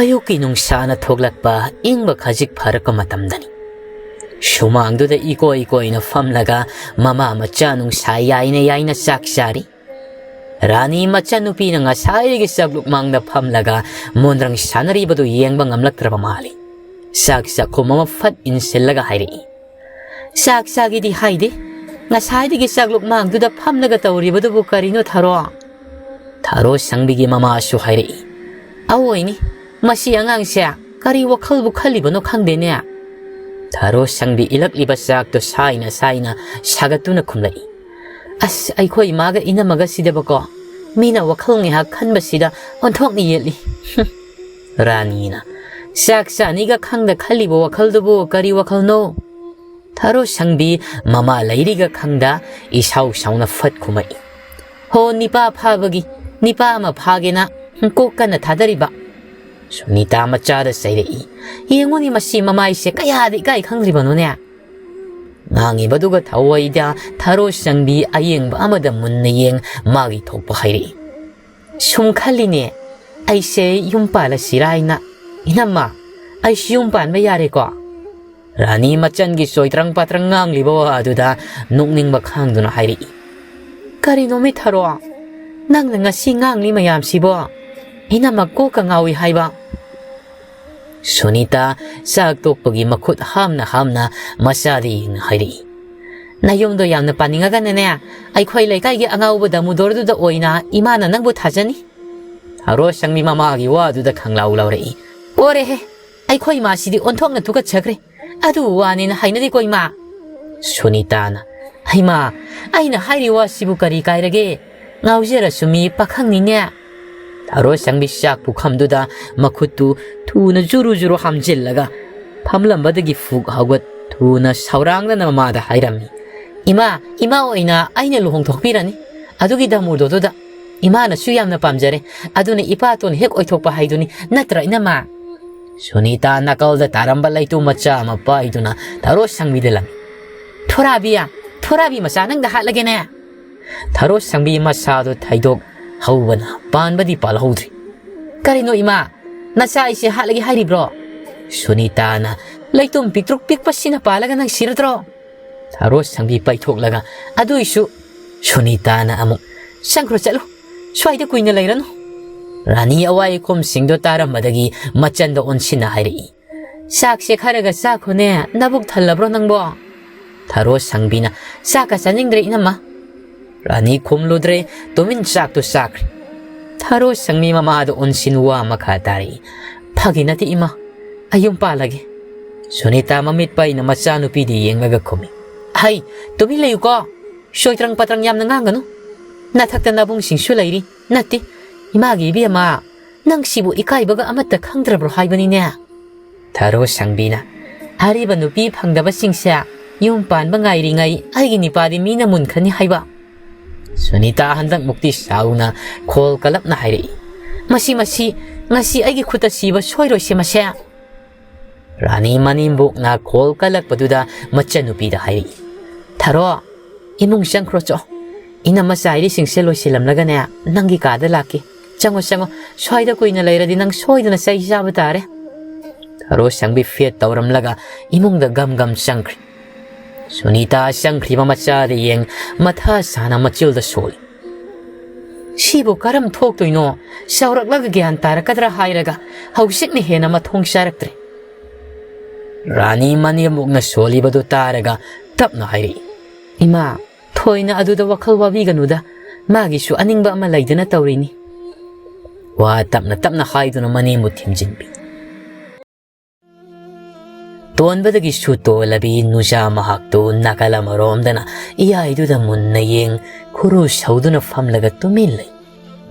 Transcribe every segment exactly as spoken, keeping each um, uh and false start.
ꯑꯌꯨꯛꯀꯤ ꯅꯨꯡꯁꯥꯅ ꯊꯣꯛꯂꯛꯄ, ꯏꯪꯕ ꯈꯖꯤꯛ ꯐꯔꯛꯄ ꯃꯇꯝꯗꯅꯤ꯫ ꯁꯨꯃꯥꯡꯗꯨꯗ ꯏꯀꯣꯏ ꯀꯣꯏꯅ ꯐꯝꯂꯒ ꯃꯃꯥ ꯃꯆꯥ ꯅꯨꯡꯁꯥ ꯌꯥꯏꯅ ꯌꯥꯏꯅ ꯆꯥꯛ ꯆꯥꯔꯤ꯫ ꯔꯥꯅꯤ ꯃꯆꯟꯅꯨꯄꯤꯅ ꯉꯁꯥꯏꯗꯒꯤ ꯆꯥꯛꯂꯨꯛ ꯃꯥꯡꯗ ꯐꯝꯂꯒ ꯃꯣꯟꯗ꯭ꯔꯪ ꯁꯥꯟꯅꯔꯤꯕꯗꯨ ꯌꯦꯡꯕ ꯉꯝꯂꯛꯇ꯭ꯔꯕ ꯃꯥꯜꯂꯤ꯫ ꯆꯥꯛ ꯆꯥꯛꯈꯨꯝ ꯑꯃ ꯐꯠ ꯏꯟꯁꯤꯜꯂꯒ ꯍꯥꯏꯔꯛꯏ, "ꯆꯥꯛ ꯆꯥꯒꯦꯗꯤ ꯍꯥꯏꯗꯦ, ꯉꯁꯥꯏꯗꯒꯤ ꯆꯥꯛꯂꯨꯛ ꯃꯥꯡꯗꯨꯗ ꯐꯝꯂꯒ ꯇꯧꯔꯤꯕꯗꯨꯕꯨ ꯀꯔꯤꯅꯣ ꯊꯥꯔꯣ?" ꯊꯥꯔꯣ ꯁꯪꯕꯤꯒꯤ ꯃꯃꯥꯁꯨ ꯍꯥꯏꯔꯛꯏ, "ꯑꯋꯣꯏꯅꯤ, ꯃꯁꯤ ꯑꯉꯥꯡꯁꯦ ꯀꯔꯤ ꯋꯥꯈꯜꯕꯨ ꯈꯜꯂꯤꯕꯅꯣ ꯈꯪꯗꯦꯅꯦ꯫" ꯊꯥꯔꯣ ꯁꯪꯕꯤ ꯏꯜꯂꯛꯂꯤꯕ ꯆꯥꯛꯇꯨ ꯁꯥꯏꯅ ꯁꯥꯏꯅ ꯁꯥꯒꯠꯇꯨꯅ ꯈꯨꯝꯂꯛꯏ, "ꯑꯁ, ꯑꯩꯈꯣꯏ ꯏꯃꯥꯒ ꯏꯅꯝꯃꯒ ꯁꯤꯗꯕꯀꯣ, ꯃꯤꯅ ꯋꯥꯈꯜ ꯉꯥꯏꯍꯥꯛ ꯈꯟꯕꯁꯤꯗ ꯑꯣꯟꯊꯣꯛꯅ ꯌꯦꯠꯂꯤ꯫" ꯔꯥꯅꯤꯅ, "ꯆꯥꯛ ꯆꯥꯅꯤꯒ ꯈꯪꯗ ꯈꯜꯂꯤꯕ ꯋꯥꯈꯜꯗꯨꯕꯨ ꯀꯔꯤ ꯋꯥꯈꯜꯅꯣ?" ꯊꯥꯔꯣ ꯁꯪꯕꯤ ꯃꯃꯥ ꯂꯩꯔꯤꯒ ꯈꯪꯗ ꯏꯁꯥꯎ ꯁꯥꯎꯅ ꯐꯠ ꯈꯨꯝꯃꯛꯏ, "ꯍꯣ, ꯅꯤꯄꯥ ꯐꯥꯕꯒꯤ, ꯅꯤꯄꯥ ꯑꯃ ꯐꯥꯒꯦꯅ ꯀꯣꯛ ꯀꯟꯅ ꯊꯥꯗꯔꯤꯕ꯫" ꯁꯨꯅꯤꯇꯥ ꯃꯆꯥꯗ ꯆꯩꯔꯛꯏ, "ꯌꯦꯡꯉꯨꯅꯦ, ꯃꯁꯤ ꯃꯃꯥꯏꯁꯦ ꯀꯌꯥꯗ ꯏꯀꯥꯏ ꯈꯪꯗ꯭ꯔꯤꯕꯅꯣꯅꯦ?" ꯉꯥꯡꯉꯤꯕꯗꯨꯒ ꯊꯑꯣꯏꯗ ꯊꯥꯔꯣ ꯁꯪꯕꯤ ꯑꯌꯦꯡꯕ ꯑꯃꯗ ꯃꯨꯟꯅ ꯌꯦꯡ ꯃꯥꯒꯤ ꯊꯣꯛꯄ ꯍꯥꯏꯔꯛꯏ, "ꯁꯨꯝ ꯈꯜꯂꯤꯅꯦ, ꯑꯩꯁꯦ ꯌꯨꯝ ꯄꯥꯜꯂꯁꯤꯔꯥ ꯍꯥꯏꯅ꯫ ꯏꯅꯝꯃ, ꯑꯩꯁꯨ ꯌꯨꯝ ꯄꯥꯟꯕ ꯌꯥꯔꯦꯀꯣ?" ꯔꯥꯅꯤ ꯃꯆꯟꯒꯤ ꯆꯣꯏꯇ꯭ꯔꯪ ꯄꯥꯇ꯭ꯔꯪ ꯉꯥꯡꯂꯤꯕ ꯋꯥ ꯑꯗꯨꯗ ꯅꯣꯛꯅꯤꯡꯕ ꯈꯥꯡꯗꯨꯅ ꯍꯥꯏꯔꯛꯏ, "ꯀꯔꯤꯅꯣ ꯃꯤ ꯊꯥꯔꯣ? ꯅꯪꯅ ꯉꯁꯤ ꯉꯥꯡꯂꯤ ꯃꯌꯥꯝꯁꯤꯕꯣ? ꯏꯅꯝꯃ ꯀꯣꯛꯀ ꯉꯥꯎꯏ ꯍꯥꯏꯕ?" ꯁꯨꯅꯤꯇꯥ ꯆꯥꯛ ꯇꯣꯛꯄꯒꯤ ꯃꯈꯨꯠ ꯍꯥꯝꯅ ꯍꯥꯝꯅ ꯃꯆꯥꯗ ꯌꯦꯡꯅ ꯍꯥꯏꯔꯛꯏ, "ꯅꯌꯨꯝꯗꯣ ꯌꯥꯝꯅ ꯄꯥꯅꯤꯡꯉꯒꯅꯅꯦ, ꯑꯩꯈꯣꯏ ꯂꯩꯀꯥꯏꯒꯤ ꯑꯉꯥꯎꯕ ꯗꯥꯃꯨꯗꯣꯔꯗꯨꯗ ꯑꯣꯏꯅ ꯏꯃꯥꯅ ꯅꯪꯕꯨ ꯊꯥꯖꯅꯤ꯫" ꯊꯥꯔꯣ ꯁꯪꯕꯤ ꯃꯃꯥꯒꯤ ꯋꯥꯗꯨꯗ ꯈꯪꯂꯥꯎ ꯂꯥꯎꯔꯛꯏ, "ꯑꯣꯔꯦꯍꯦ, ꯑꯩꯈꯣꯏ ꯏꯃꯥꯁꯤꯗꯤ ꯑꯣꯟꯊꯣꯛꯅ ꯊꯨꯀꯠꯆꯈ꯭ꯔꯦ꯫ ꯑꯗꯨ ꯋꯥꯅꯦꯅ ꯍꯥꯏꯅꯗꯦꯀꯣ ꯏꯃꯥ꯫" ꯁꯨꯅꯤꯇꯥꯅ, "ꯍꯩꯃꯥ, ꯑꯩꯅ ꯍꯥꯏꯔꯤ ꯋꯥꯁꯤꯕꯨ ꯀꯔꯤ ꯀꯥꯏꯔꯒꯦ? ꯉꯥꯎꯖꯔꯁꯨ ꯃꯤ ꯄꯥꯈꯪꯅꯤꯅꯦ꯫" ꯊꯥꯔꯣ ꯁꯪꯕꯤ ꯆꯥꯛ ꯄꯨꯈꯝꯗꯨꯗ ꯃꯈꯨꯠꯇꯨ ꯊꯨꯅ ꯖꯨꯔꯨ ꯖꯨꯔꯨ ꯍꯥꯝꯖꯤꯜꯂꯒ ꯐꯝꯂꯝꯕꯗꯒꯤ ꯐꯨꯛ ꯍꯧꯒꯠ ꯊꯨꯅ ꯁꯧꯔꯥꯡꯗꯅ ꯃꯃꯥꯗ ꯍꯥꯏꯔꯝꯃꯤ, "ꯏꯃꯥ, ꯏꯃꯥ ꯑꯣꯏꯅ ꯑꯩꯅ ꯂꯨꯍꯣꯡꯊꯣꯛꯄꯤꯔꯅꯤ꯫ ꯑꯗꯨꯒꯤ ꯗꯥꯃꯨꯗꯣꯔꯗꯨꯗ ꯏꯃꯥꯅꯁꯨ ꯌꯥꯝꯅ ꯄꯥꯝꯖꯔꯦ꯫ ꯑꯗꯨꯅ ꯏꯄꯥꯇꯣꯟ ꯍꯦꯛ ꯑꯣꯏꯊꯣꯛꯄ ꯍꯥꯏꯗꯨꯅꯤ, ꯅꯠꯇ꯭ꯔꯥ ꯏꯅꯝꯃ?" ꯁꯨꯅꯤꯇꯥ ꯅꯥꯀꯜꯗ ꯇꯥꯔꯝꯕ ꯂꯩꯇꯨ ꯃꯆꯥ ꯑꯃ ꯄꯥꯏꯗꯨꯅ ꯊꯥꯔꯣ ꯁꯪꯕꯤꯗ ꯂꯪꯉꯤ, "ꯊꯣꯔꯥꯕꯤ, ꯊꯣꯔꯥꯕꯤ ꯃꯆꯥ, ꯅꯪꯗ ꯍꯥꯠꯂꯒꯦꯅꯦ!" ꯊꯥꯔꯣ ꯁꯪꯕꯤ ꯃꯁꯥꯗꯨ ꯊꯩꯗꯣꯛ ꯍꯧꯕꯅ ꯄꯥꯟꯕꯗꯤ ꯄꯥꯜꯍꯧꯗ꯭ꯔꯤ꯫ "ꯀꯔꯤꯅꯣ ꯏꯃꯥ? ꯅꯆꯥ ꯑꯩꯁꯦ ꯍꯥꯠꯂꯒꯦ ꯍꯥꯏꯔꯤꯕ꯭ꯔꯣ? ꯁꯨꯅꯤꯇꯥꯅ ꯂꯩꯇꯨꯝ ꯄꯤꯛꯇ꯭ꯔꯨꯛ ꯄꯤꯛꯄꯁꯤꯅ ꯄꯥꯜꯂꯒ ꯅꯪ ꯁꯤꯔꯗ꯭ꯔꯣ? ꯊꯥꯔꯣ ꯁꯪꯕꯤ ꯄꯩꯊꯣꯛꯂꯒ, ꯑꯗꯨꯏꯁꯨ꯫ ꯁꯨꯅꯤꯇꯥꯅ ꯑꯃꯨꯛ, ꯆꯪꯈ꯭ꯔꯣ ꯆꯠꯂꯣ, ꯁ꯭ꯋꯥꯏꯗ ꯀꯨꯏꯅ ꯂꯩꯔꯅꯨ꯫ ꯔꯥꯅꯤ ꯑꯋꯥ ꯑꯈꯣꯝꯁꯤꯡꯗꯣ ꯇꯥꯔꯝꯕꯗꯒꯤ ꯃꯆꯟꯗ ꯑꯣꯟꯁꯤꯟꯅ ꯍꯥꯏꯔꯛꯏ, ꯆꯥꯛꯁꯦ ꯈꯔꯒ ꯆꯥꯈꯣꯅꯦ, ꯅꯕꯨꯛ ꯊꯜꯂꯕ꯭ꯔꯣ ꯅꯪꯕꯣ? ꯊꯥꯔꯣ ꯁꯪꯕꯤꯅ, ꯆꯥꯛꯀ ꯆꯥꯅꯤꯡꯗ꯭ꯔꯦ ꯏꯅꯝꯃ꯫ ꯔꯥꯅꯤ ꯈꯨꯝꯂꯨꯗ꯭ꯔꯦ, ꯇꯨꯃꯤꯟ ꯆꯥꯛꯇꯨ ꯆꯥꯈ꯭ꯔꯦ꯫ ꯊꯥꯔꯣ ꯁꯪꯕꯤ ꯃꯃꯥꯗ ꯑꯣꯟꯁꯤꯟ ꯋꯥ ꯃꯈꯥ ꯇꯥꯔꯛꯏ, ꯐꯥꯒꯤ ꯅꯠꯇꯦ ꯏꯃꯥ, ꯑꯩ ꯌꯨꯝ ꯄꯥꯜꯂꯒꯦ꯫ ꯁꯨꯅꯤꯇꯥ ꯃꯃꯤꯠ ꯄꯩꯅ ꯃꯆꯥꯅꯨꯄꯤꯗ ꯌꯦꯡꯂꯒ ꯈꯨꯝꯃꯤ, ꯍꯩ, ꯇꯨꯃꯤꯟ ꯂꯩꯌꯨꯀꯣ, ꯁꯣꯏꯇ꯭ꯔꯪ ꯄꯥꯇ꯭ꯔꯪ ꯌꯥꯝꯅ ꯉꯥꯡꯒꯅꯨ꯫ ꯅꯊꯛꯇ ꯅꯕꯨꯡꯁꯤꯡꯁꯨ ꯂꯩꯔꯤ, ꯅꯠꯇꯦ, ꯏꯃꯥꯒꯤ ꯏꯕꯦꯝꯃ, ꯅꯪ ꯁꯤꯕꯨ ꯏꯀꯥꯏꯕꯒ ꯑꯃꯠꯇ ꯈꯪꯗ꯭ꯔꯕ꯭ꯔꯣ ꯍꯥꯏꯕꯅꯤꯅꯦ? ꯊꯥꯔꯣ ꯁꯪꯕꯤꯅ, ꯑꯔꯤꯕ ꯅꯨꯄꯤ ꯐꯪꯗꯕꯁꯤꯡꯁꯦ ꯌꯨꯝ ꯄꯥꯟꯕ ꯉꯥꯏꯔꯤꯉꯩ ꯑꯩꯒꯤ ꯅꯤꯄꯥꯗꯤ ꯃꯤꯅ ꯃꯨꯟꯈ꯭ꯔꯅꯤ ꯍꯥꯏꯕ꯫ ꯁꯨꯅꯤꯇꯥ ꯍꯟꯗꯛ ꯃꯨꯛꯇꯤ ꯁꯥꯎꯅ ꯈꯣꯜ ꯀꯂꯞꯅ ꯍꯥꯏꯔꯛꯏ, ꯃꯁꯤ, ꯃꯁꯤ, ꯉꯁꯤ ꯑꯩꯒꯤ ꯈꯨꯠꯇ ꯁꯤꯕ ꯁꯣꯏꯔꯣꯏꯁꯦ ꯃꯁꯦ꯫ ꯔꯥꯅꯤ ꯃꯅꯦꯝꯕꯣꯛꯅ ꯈꯣꯜ ꯀꯜꯂꯛꯄꯗꯨꯗ ꯃꯆꯟꯅꯨꯄꯤꯗ ꯍꯥꯏꯔꯛꯏ, ꯊꯥꯔꯣ, ꯏꯃꯨꯡ ꯆꯪꯈ꯭ꯔꯣ ꯆꯣ꯫ ꯏꯅꯝꯃ ꯆꯥꯏꯔꯤꯁꯤꯡꯁꯦ ꯂꯣꯏꯁꯤꯜꯂꯝꯂꯒꯅꯦ, ꯅꯪꯒꯤ ꯀꯥꯗ ꯂꯥꯛꯀꯦ꯫ ꯆꯪꯉꯣ, ꯆꯪꯉꯣ꯫ ꯁ꯭ꯋꯥꯏꯗ ꯀꯨꯏꯅ ꯂꯩꯔꯗꯤ ꯅꯪ ꯁꯣꯏꯗꯅ ꯆꯩ ꯆꯥꯕ ꯇꯥꯔꯦ꯫ ꯊꯥꯔꯣ ꯁꯪꯕꯤ ꯐꯦꯠ ꯇꯧꯔꯝꯂꯒ ꯏꯃꯨꯡꯗ ꯒꯝ ꯒꯝ ꯆꯪꯈ꯭ꯔꯦ꯫ ꯁꯨꯅꯤꯇꯥ ꯆꯪꯈ꯭ꯔꯤꯕ ꯃꯆꯥꯗ ꯌꯦꯡ ꯃꯊꯥ ꯁꯥꯅ ꯃꯆꯤꯜꯗ ꯁꯣꯜꯂꯤ꯫ ꯁꯤꯕꯨ ꯀꯔꯝ ꯊꯣꯛꯇꯣꯏꯅꯣ? ꯆꯥꯎꯔꯛꯂꯒ ꯒ꯭ꯌꯥꯟ ꯇꯥꯔꯛꯀꯗ꯭ꯔꯥ ꯍꯥꯏꯔꯒ ꯍꯧꯖꯤꯛꯅ ꯍꯦꯟꯅ ꯃꯊꯣꯡ ꯆꯥꯔꯛꯇ꯭ꯔꯦ꯫ ꯔꯥꯅꯤ ꯃꯅꯦꯝꯕꯣꯛꯅ ꯁꯣꯜꯂꯤꯕꯗꯨ ꯇꯥꯔꯒ ꯇꯞꯅ ꯍꯥꯏꯔꯛꯏ, ꯏꯃꯥ, ꯊꯣꯏꯅ ꯑꯗꯨꯗ ꯋꯥꯈꯜ ꯋꯥꯕꯤꯒꯅꯨꯗ, ꯃꯥꯒꯤꯁꯨ ꯑꯅꯤꯡꯕ ꯑꯃ ꯂꯩꯗꯅ ꯇꯧꯔꯤꯅꯤ꯫ ꯋꯥ ꯇꯞꯅ ꯇꯞꯅ ꯍꯥꯏꯗꯨꯅ ꯃꯅꯦꯝꯕꯨ ꯊꯦꯝꯖꯤꯟꯕꯤ꯫ ꯇꯣꯟꯕꯗꯒꯤꯁꯨ ꯇꯣꯜꯂꯕꯤ ꯅꯨꯖꯥ ꯃꯍꯥꯛꯇꯨ ꯅꯥꯀꯜ ꯑꯃꯔꯣꯝꯗꯅ ꯏꯌꯥꯏꯗꯨꯗ ꯃꯨꯟꯅ ꯌꯦꯡ ꯈꯨꯔꯨ ꯁꯧꯗꯨꯅ ꯐꯝꯂꯒ ꯇꯨꯃꯤꯟ ꯂꯩ꯫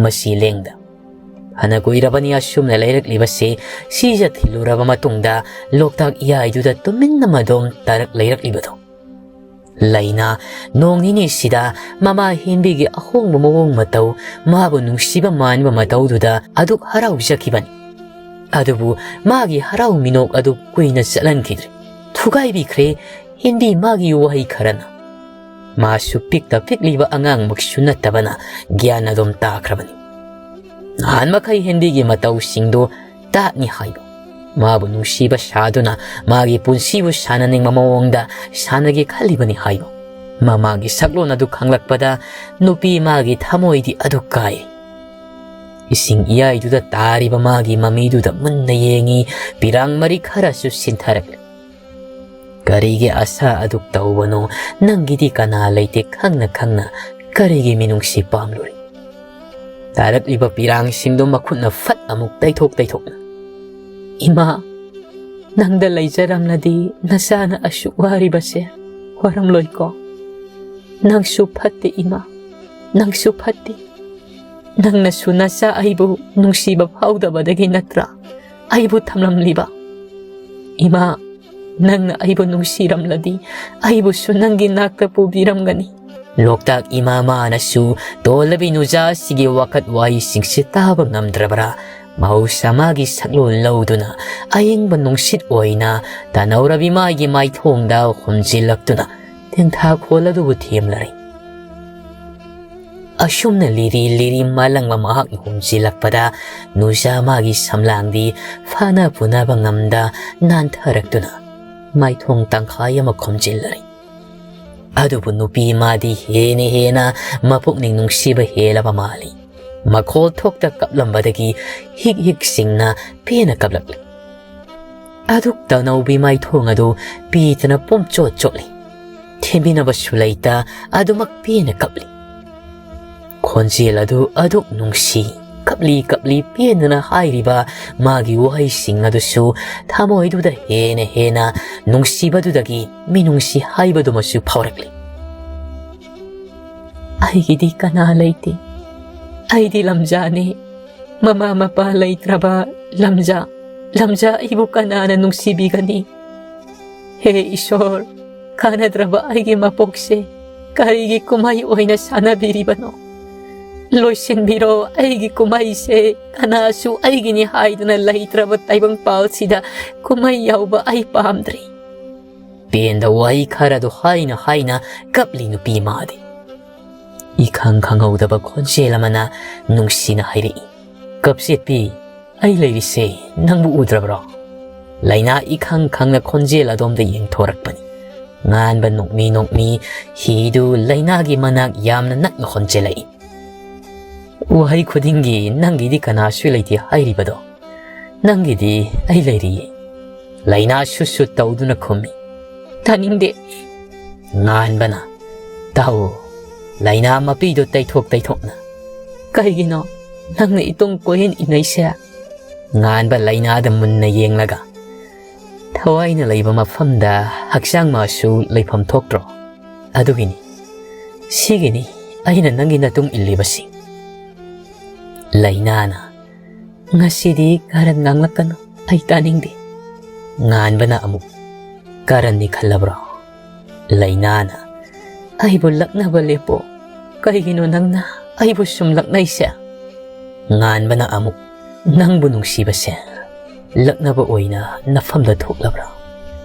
ꯃꯁꯤ ꯂꯦꯡꯗ꯫ ꯐꯅ ꯀꯨꯏꯔꯕꯅꯤ ꯑꯁꯨꯝꯅ ꯂꯩꯔꯛꯂꯤꯕꯁꯦ, ꯁꯤꯖ ꯊꯤꯜꯂꯨꯔꯕ ꯃꯇꯨꯡꯗ ꯂꯣꯛꯇꯥꯛ ꯏꯌꯥꯏꯗꯨꯗ ꯇꯨꯃꯤꯟꯅ ꯃꯗꯣꯝ ꯇꯥꯔꯛ ꯂꯩꯔꯛꯂꯤꯕꯗꯣ꯫ ꯂꯩꯅ ꯅꯣꯡ ꯅꯤꯅꯤꯁꯤꯗ ꯃꯃꯥ ꯍꯦꯟꯕꯤꯒꯤ ꯑꯍꯣꯡꯕ ꯃꯑꯣꯡ ꯃꯇꯧ, ꯃꯥꯕꯨ ꯅꯨꯡꯁꯤꯕ ꯃꯥꯟꯕ ꯃꯇꯧꯗꯨꯗ ꯑꯗꯨꯛ ꯍꯔꯥꯎꯖꯈꯤꯕꯅꯤ꯫ ꯑꯗꯨꯕꯨ ꯃꯥꯒꯤ ꯍꯔꯥꯎ ꯃꯤꯅꯣꯛ ꯑꯗꯨ ꯀꯨꯏꯅ ꯆꯠꯍꯟꯈꯤꯗ꯭ꯔꯦ꯫ ꯊꯨꯒꯥꯏꯕꯤꯈ꯭ꯔꯦ ꯍꯦꯟꯕꯤ ꯃꯥꯒꯤ ꯋꯥꯍꯩ ꯈꯔꯅ꯫ ꯃꯥꯁꯨ ꯄꯤꯛꯇ ꯄꯤꯛꯂꯤꯕ ꯑꯉꯥꯡꯃꯛꯁꯨ ꯅꯠꯇꯕꯅ ꯒ꯭ꯌꯥꯟ ꯑꯗꯨꯝ ꯇꯥꯈ꯭ꯔꯕꯅꯤ꯫ ꯅꯍꯥꯟ ꯃꯈꯩ ꯍꯦꯟꯕꯤꯒꯤ ꯃꯇꯧꯁꯤꯡꯗꯨ ꯇꯥꯠꯅꯤ ꯍꯥꯏꯕ꯫ ꯃꯥꯕꯨ ꯅꯨꯡꯁꯤꯕ ꯁꯥꯗꯨꯅ ꯃꯥꯒꯤ ꯄꯨꯟꯁꯤꯕꯨ ꯁꯥꯟꯅꯅꯤꯡꯕ ꯃꯑꯣꯡꯗ ꯁꯥꯟꯅꯒꯦ ꯈꯜꯂꯤꯕꯅꯤ ꯍꯥꯏꯕ꯫ ꯃꯃꯥꯒꯤ ꯁꯛꯂꯣꯟ ꯑꯗꯨ ꯈꯪꯂꯛꯄꯗ ꯅꯨꯄꯤ ꯃꯥꯒꯤ ꯊꯃꯣꯏꯗꯤ ꯑꯗꯨ ꯀꯥꯏ꯫ ꯏꯁꯤꯡ ꯏꯌꯥꯏꯗꯨꯗ ꯇꯥꯔꯤꯕ ꯃꯥꯒꯤ ꯃꯃꯤꯗꯨꯗ ꯃꯨꯟꯅ ꯌꯦꯡꯉꯤ꯫ ꯄꯤꯔꯥꯡ ꯃꯔꯤ ꯈꯔꯁꯨ ꯁꯤꯟꯊꯔꯛꯂꯦ꯫ "ꯀꯔꯤꯒꯤ ꯑꯁꯥ ꯑꯗꯨꯛ ꯇꯧꯕꯅꯣ? ꯅꯪꯒꯤꯗꯤ ꯀꯅꯥ ꯂꯩꯇꯦ ꯈꯪꯅ ꯈꯪꯅ ꯀꯔꯤꯒꯤ ꯃꯤꯅꯨꯡꯁꯤ ꯄꯥꯝꯂꯨꯔꯤ?" ꯇꯥꯔꯛꯂꯤꯕ ꯄꯤꯔꯥꯡꯁꯤꯡꯗꯨ ꯃꯈꯨꯠꯅ ꯐꯠ ꯑꯃꯨꯛ ꯇꯩꯊꯣꯛ ꯇꯩꯊꯣꯛꯅ꯫ "ꯏꯃꯥ, ꯅꯪꯗ ꯂꯩꯖꯔꯝꯂꯗꯤ ꯅꯆꯥꯅ ꯑꯁꯨꯛ ꯋꯥꯔꯤꯕꯁꯦ ꯋꯥꯔꯝꯂꯣꯏꯀꯣ? ꯅꯪꯁꯨ ꯐꯠꯇꯦ ꯏꯃꯥ, ꯅꯪꯁꯨ ꯐꯠꯇꯦ꯫ ꯅꯪꯅꯁꯨ ꯅꯆꯥ ꯑꯩꯕꯨ ꯅꯨꯡꯁꯤꯕ ꯐꯥꯎꯗꯕꯗꯒꯤ ꯅꯠꯇ꯭ꯔꯥ ꯑꯩꯕꯨ ꯊꯝꯂꯝꯂꯤꯕ? ꯏꯃꯥ, ꯅꯪꯅ ꯑꯩꯕꯨ ꯅꯨꯡꯁꯤꯔꯝꯂꯗꯤ ꯑꯩꯕꯨꯁꯨ ꯅꯪꯒꯤ ꯅꯥꯛꯇ ꯄꯨꯕꯤꯔꯝꯒꯅꯤ꯫" ꯂꯣꯛꯇꯥꯛ ꯏꯃꯥ ꯃꯥꯅꯁꯨ ꯇꯣꯜꯂꯕꯤ ꯅꯨꯖꯥꯁꯤꯒꯤ ꯋꯥꯀꯠ ꯋꯥꯍꯩꯁꯤꯡꯁꯤ ꯇꯥꯕ ꯉꯝꯗ꯭ꯔꯕ꯭ꯔꯥ? ꯃꯍꯧꯁꯥ ꯃꯥꯒꯤ ꯁꯛꯂꯣꯟ ꯂꯧꯗꯨꯅ ꯑꯌꯤꯡꯕ ꯅꯨꯡꯁꯤꯠ ꯑꯣꯏꯅ ꯇꯥꯅꯧꯔꯕꯤ ꯃꯥꯒꯤ ꯃꯥꯏꯊꯣꯡꯗ ꯍꯨꯝꯖꯤꯜꯂꯛꯇꯨꯅ ꯇꯦꯟꯊꯥꯈꯣꯜ ꯑꯗꯨꯕꯨ ꯊꯦꯝꯂꯔꯦ꯫ ꯑꯁꯨꯝꯅ ꯂꯤꯔꯤ ꯂꯤꯔꯤ ꯃꯥꯂꯪꯕ ꯃꯍꯥꯛꯅ ꯍꯨꯝꯖꯤꯜꯂꯛꯄꯗ ꯅꯨꯖꯥ ꯃꯥꯒꯤ ꯁꯝꯂꯥꯡꯗꯤ ꯐꯥꯅ ꯄꯨꯅꯕ ꯉꯝꯗ ꯅꯥꯟꯊꯔꯛꯇꯨꯅ ꯃꯥꯏꯊꯣꯡ ꯇꯪꯈꯥꯏ ꯑꯃ ꯈꯨꯝꯖꯤꯜꯂꯔꯦ꯫ ꯑꯗꯨꯕꯨ ꯅꯨꯄꯤ ꯃꯥꯗꯤ ꯍꯦꯟꯅ ꯍꯦꯟꯅ ꯃꯄꯨꯛꯅꯤꯡ ꯅꯨꯡꯁꯤꯕ ꯍꯦꯜꯂꯕ ꯃꯥꯜꯂꯤ꯫ ꯃꯈꯣꯜ ꯊꯣꯛꯇ ꯀꯞꯂꯝꯕꯗꯒꯤ ꯍꯤꯛ ꯍꯤꯛ ꯁꯤꯡꯅ ꯄꯦꯟꯅ ꯀꯞꯂꯛꯂꯤ꯫ ꯑꯗꯨꯛ ꯇꯅꯧꯕꯤ ꯃꯥꯏꯊꯣꯡ ꯑꯗꯨ ꯄꯤꯗꯅ ꯄꯨꯝꯆꯣꯠ ꯆꯣꯠꯂꯤ꯫ ꯊꯦꯝꯕꯤꯅꯕꯁꯨ ꯂꯩꯇ ꯑꯗꯨꯃꯛ ꯄꯦꯟꯅ ꯀꯞꯂꯤ꯫ ꯈꯣꯟꯖꯦꯜ ꯑꯗꯨ ꯑꯗꯨꯛ ꯅꯨꯡꯁꯤ, ꯀꯞꯂꯤ ꯀꯞꯂꯤ ꯄꯦꯟꯗꯅ ꯍꯥꯏꯔꯤꯕ ꯃꯥꯒꯤ ꯋꯥꯍꯩꯁꯤꯡ ꯑꯗꯨꯁꯨ ꯊꯃꯣꯏꯗꯨꯗ ꯍꯦꯟꯅ ꯍꯦꯟꯅ ꯅꯨꯡꯁꯤꯕꯗꯨꯗꯒꯤ ꯃꯤꯅꯨꯡꯁꯤ ꯍꯥꯏꯕꯗꯨꯃꯁꯨ ꯐꯥꯎꯔꯛꯂꯤ꯫ "ꯑꯩꯒꯤꯗꯤ ꯀꯅꯥ ꯂꯩꯇꯦ꯫ ꯑꯩꯗꯤ ꯂꯝꯖꯥꯅꯤ꯫ ꯃꯃꯥ ꯃꯄꯥ ꯂꯩꯇ꯭ꯔꯕ ꯂꯝꯖꯥ, ꯂꯝꯖꯥ ꯑꯩꯕꯨ ꯀꯅꯥꯅ ꯅꯨꯡꯁꯤꯕꯤꯒꯅꯤ? ꯍꯦ ꯏꯁꯣꯔ, ꯀꯥꯟꯅꯗ꯭ꯔꯕ ꯑꯩꯒꯤ ꯃꯄꯣꯛꯁꯦ ꯀꯔꯤꯒꯤ ꯀꯨꯝꯍꯩ ꯑꯣꯏꯅ ꯁꯥꯟꯅꯕꯤꯔꯤꯕꯅꯣ? ꯂꯣꯏꯁꯤꯟꯕꯤꯔꯣ ꯑꯩꯒꯤ ꯀꯨꯝꯍꯩꯁꯦ꯫ ꯀꯅꯥꯁꯨ ꯑꯩꯒꯤꯅꯤ ꯍꯥꯏꯗꯨꯅ ꯂꯩꯇ꯭ꯔꯕ ꯇꯥꯏꯕꯪꯄꯥꯜꯁꯤꯗ ꯀꯨꯝꯍꯩ ꯌꯥꯎꯕ ꯑꯩ ꯄꯥꯝꯗ꯭ꯔꯦ꯫" ꯄꯦꯟꯗ ꯋꯥꯍꯩ ꯈꯔꯗꯨ ꯍꯥꯏꯅ ꯍꯥꯏꯅ ꯀꯞꯂꯤ ꯅꯨꯄꯤ ꯃꯥꯗꯤ꯫ ꯏꯈꯪ ꯈꯪꯍꯧꯗꯕ ꯈꯣꯟꯖꯦꯜ ꯑꯃꯅ ꯅꯨꯡꯁꯤꯅ ꯍꯥꯏꯔꯛꯏ, "ꯀꯞꯆꯦꯠꯄꯤ, ꯑꯩ ꯂꯩꯔꯤꯁꯦ ꯅꯪꯕꯨ ꯎꯗ꯭ꯔꯕ꯭ꯔꯣ?" ꯂꯩꯅꯥ ꯏꯈꯪ ꯈꯪꯅ ꯈꯣꯟꯖꯦꯜ ꯑꯗꯣꯝꯗ ꯌꯦꯡꯊꯣꯔꯛꯄꯅꯤ꯫ ꯉꯥꯟꯕ ꯅꯣꯛꯃꯤ ꯅꯣꯛꯃꯤ ꯍꯤꯗꯨ ꯂꯩꯅꯥꯒꯤ ꯃꯅꯥꯛ ꯌꯥꯝꯅ ꯅꯛꯅ ꯍꯣꯟꯖꯜꯂꯛꯏ꯫ "ꯋꯥꯍꯩ ꯈꯨꯗꯤꯡꯒꯤ ꯅꯪꯒꯤꯗꯤ ꯀꯅꯥꯁꯨ ꯂꯩꯇꯦ ꯍꯥꯏꯔꯤꯕꯗꯣ? ꯅꯪꯒꯤꯗꯤ ꯑꯩ ꯂꯩꯔꯤꯌꯦ꯫" ꯂꯩꯅꯥ ꯁꯨꯠ ꯁꯨꯠ ꯇꯧꯗꯨꯅ ꯈꯨꯝꯃꯤ꯫ "ꯇꯥꯅꯤꯡꯗꯦ꯫" ꯉꯥꯟꯕꯅ, "ꯇꯥꯎ꯫" ꯂꯩꯅꯥ ꯃꯄꯤꯗꯨ ꯇꯩꯊꯣꯛ ꯇꯩꯊꯣꯛꯅ, "ꯀꯩꯒꯤꯅꯣ ꯅꯪꯅ ꯏꯇꯨꯡ ꯀꯣꯏꯍꯟ ꯏꯟꯅꯩꯁꯦ?" ꯉꯥꯟꯕ ꯂꯩꯅꯥꯗ ꯃꯨꯟꯅ ꯌꯦꯡꯂꯒ, "ꯊꯋꯥꯏꯅ ꯂꯩꯕ ꯃꯐꯝꯗ ꯍꯛꯆꯥꯡ ꯃꯥꯁꯨ ꯂꯩꯐꯝ ꯊꯣꯛꯇ꯭ꯔꯣ? ꯑꯗꯨꯒꯤꯅꯤ, ꯁꯤꯒꯤꯅꯤ ꯑꯩꯅ ꯅꯪꯒꯤ ꯅꯇꯨꯡ ꯏꯜꯂꯤꯕꯁꯤ꯫" ꯂꯩꯅꯥꯅ, "ꯉꯁꯤꯗꯤ ꯀꯥꯔꯟ ꯉꯥꯡꯂꯛꯀꯅꯨ, ꯑꯩ ꯇꯥꯅꯤꯡꯗꯦ꯫" ꯉꯥꯟꯕꯅ ꯑꯃꯨꯛ, "ꯀꯥꯔꯟꯅꯤ ꯈꯜꯂꯕ꯭ꯔꯣ?" ꯂꯩꯅꯥꯅ, "ꯑꯩꯕꯨ ꯂꯛꯅꯕ ꯂꯦꯞꯄꯣ꯫ ꯀꯩꯒꯤꯅꯣ ꯅꯪꯅ ꯑꯩꯕꯨ ꯁꯨꯝ ꯂꯛꯅꯩꯁꯦ?" ꯉꯥꯟꯕꯅ ꯑꯃꯨꯛ, "ꯅꯪꯕꯨ ꯅꯨꯡꯁꯤꯕꯁꯦ ꯂꯛꯅꯕ ꯑꯣꯏꯅ ꯅꯐꯝꯗ ꯊꯣꯛꯂꯕ꯭ꯔꯥ?"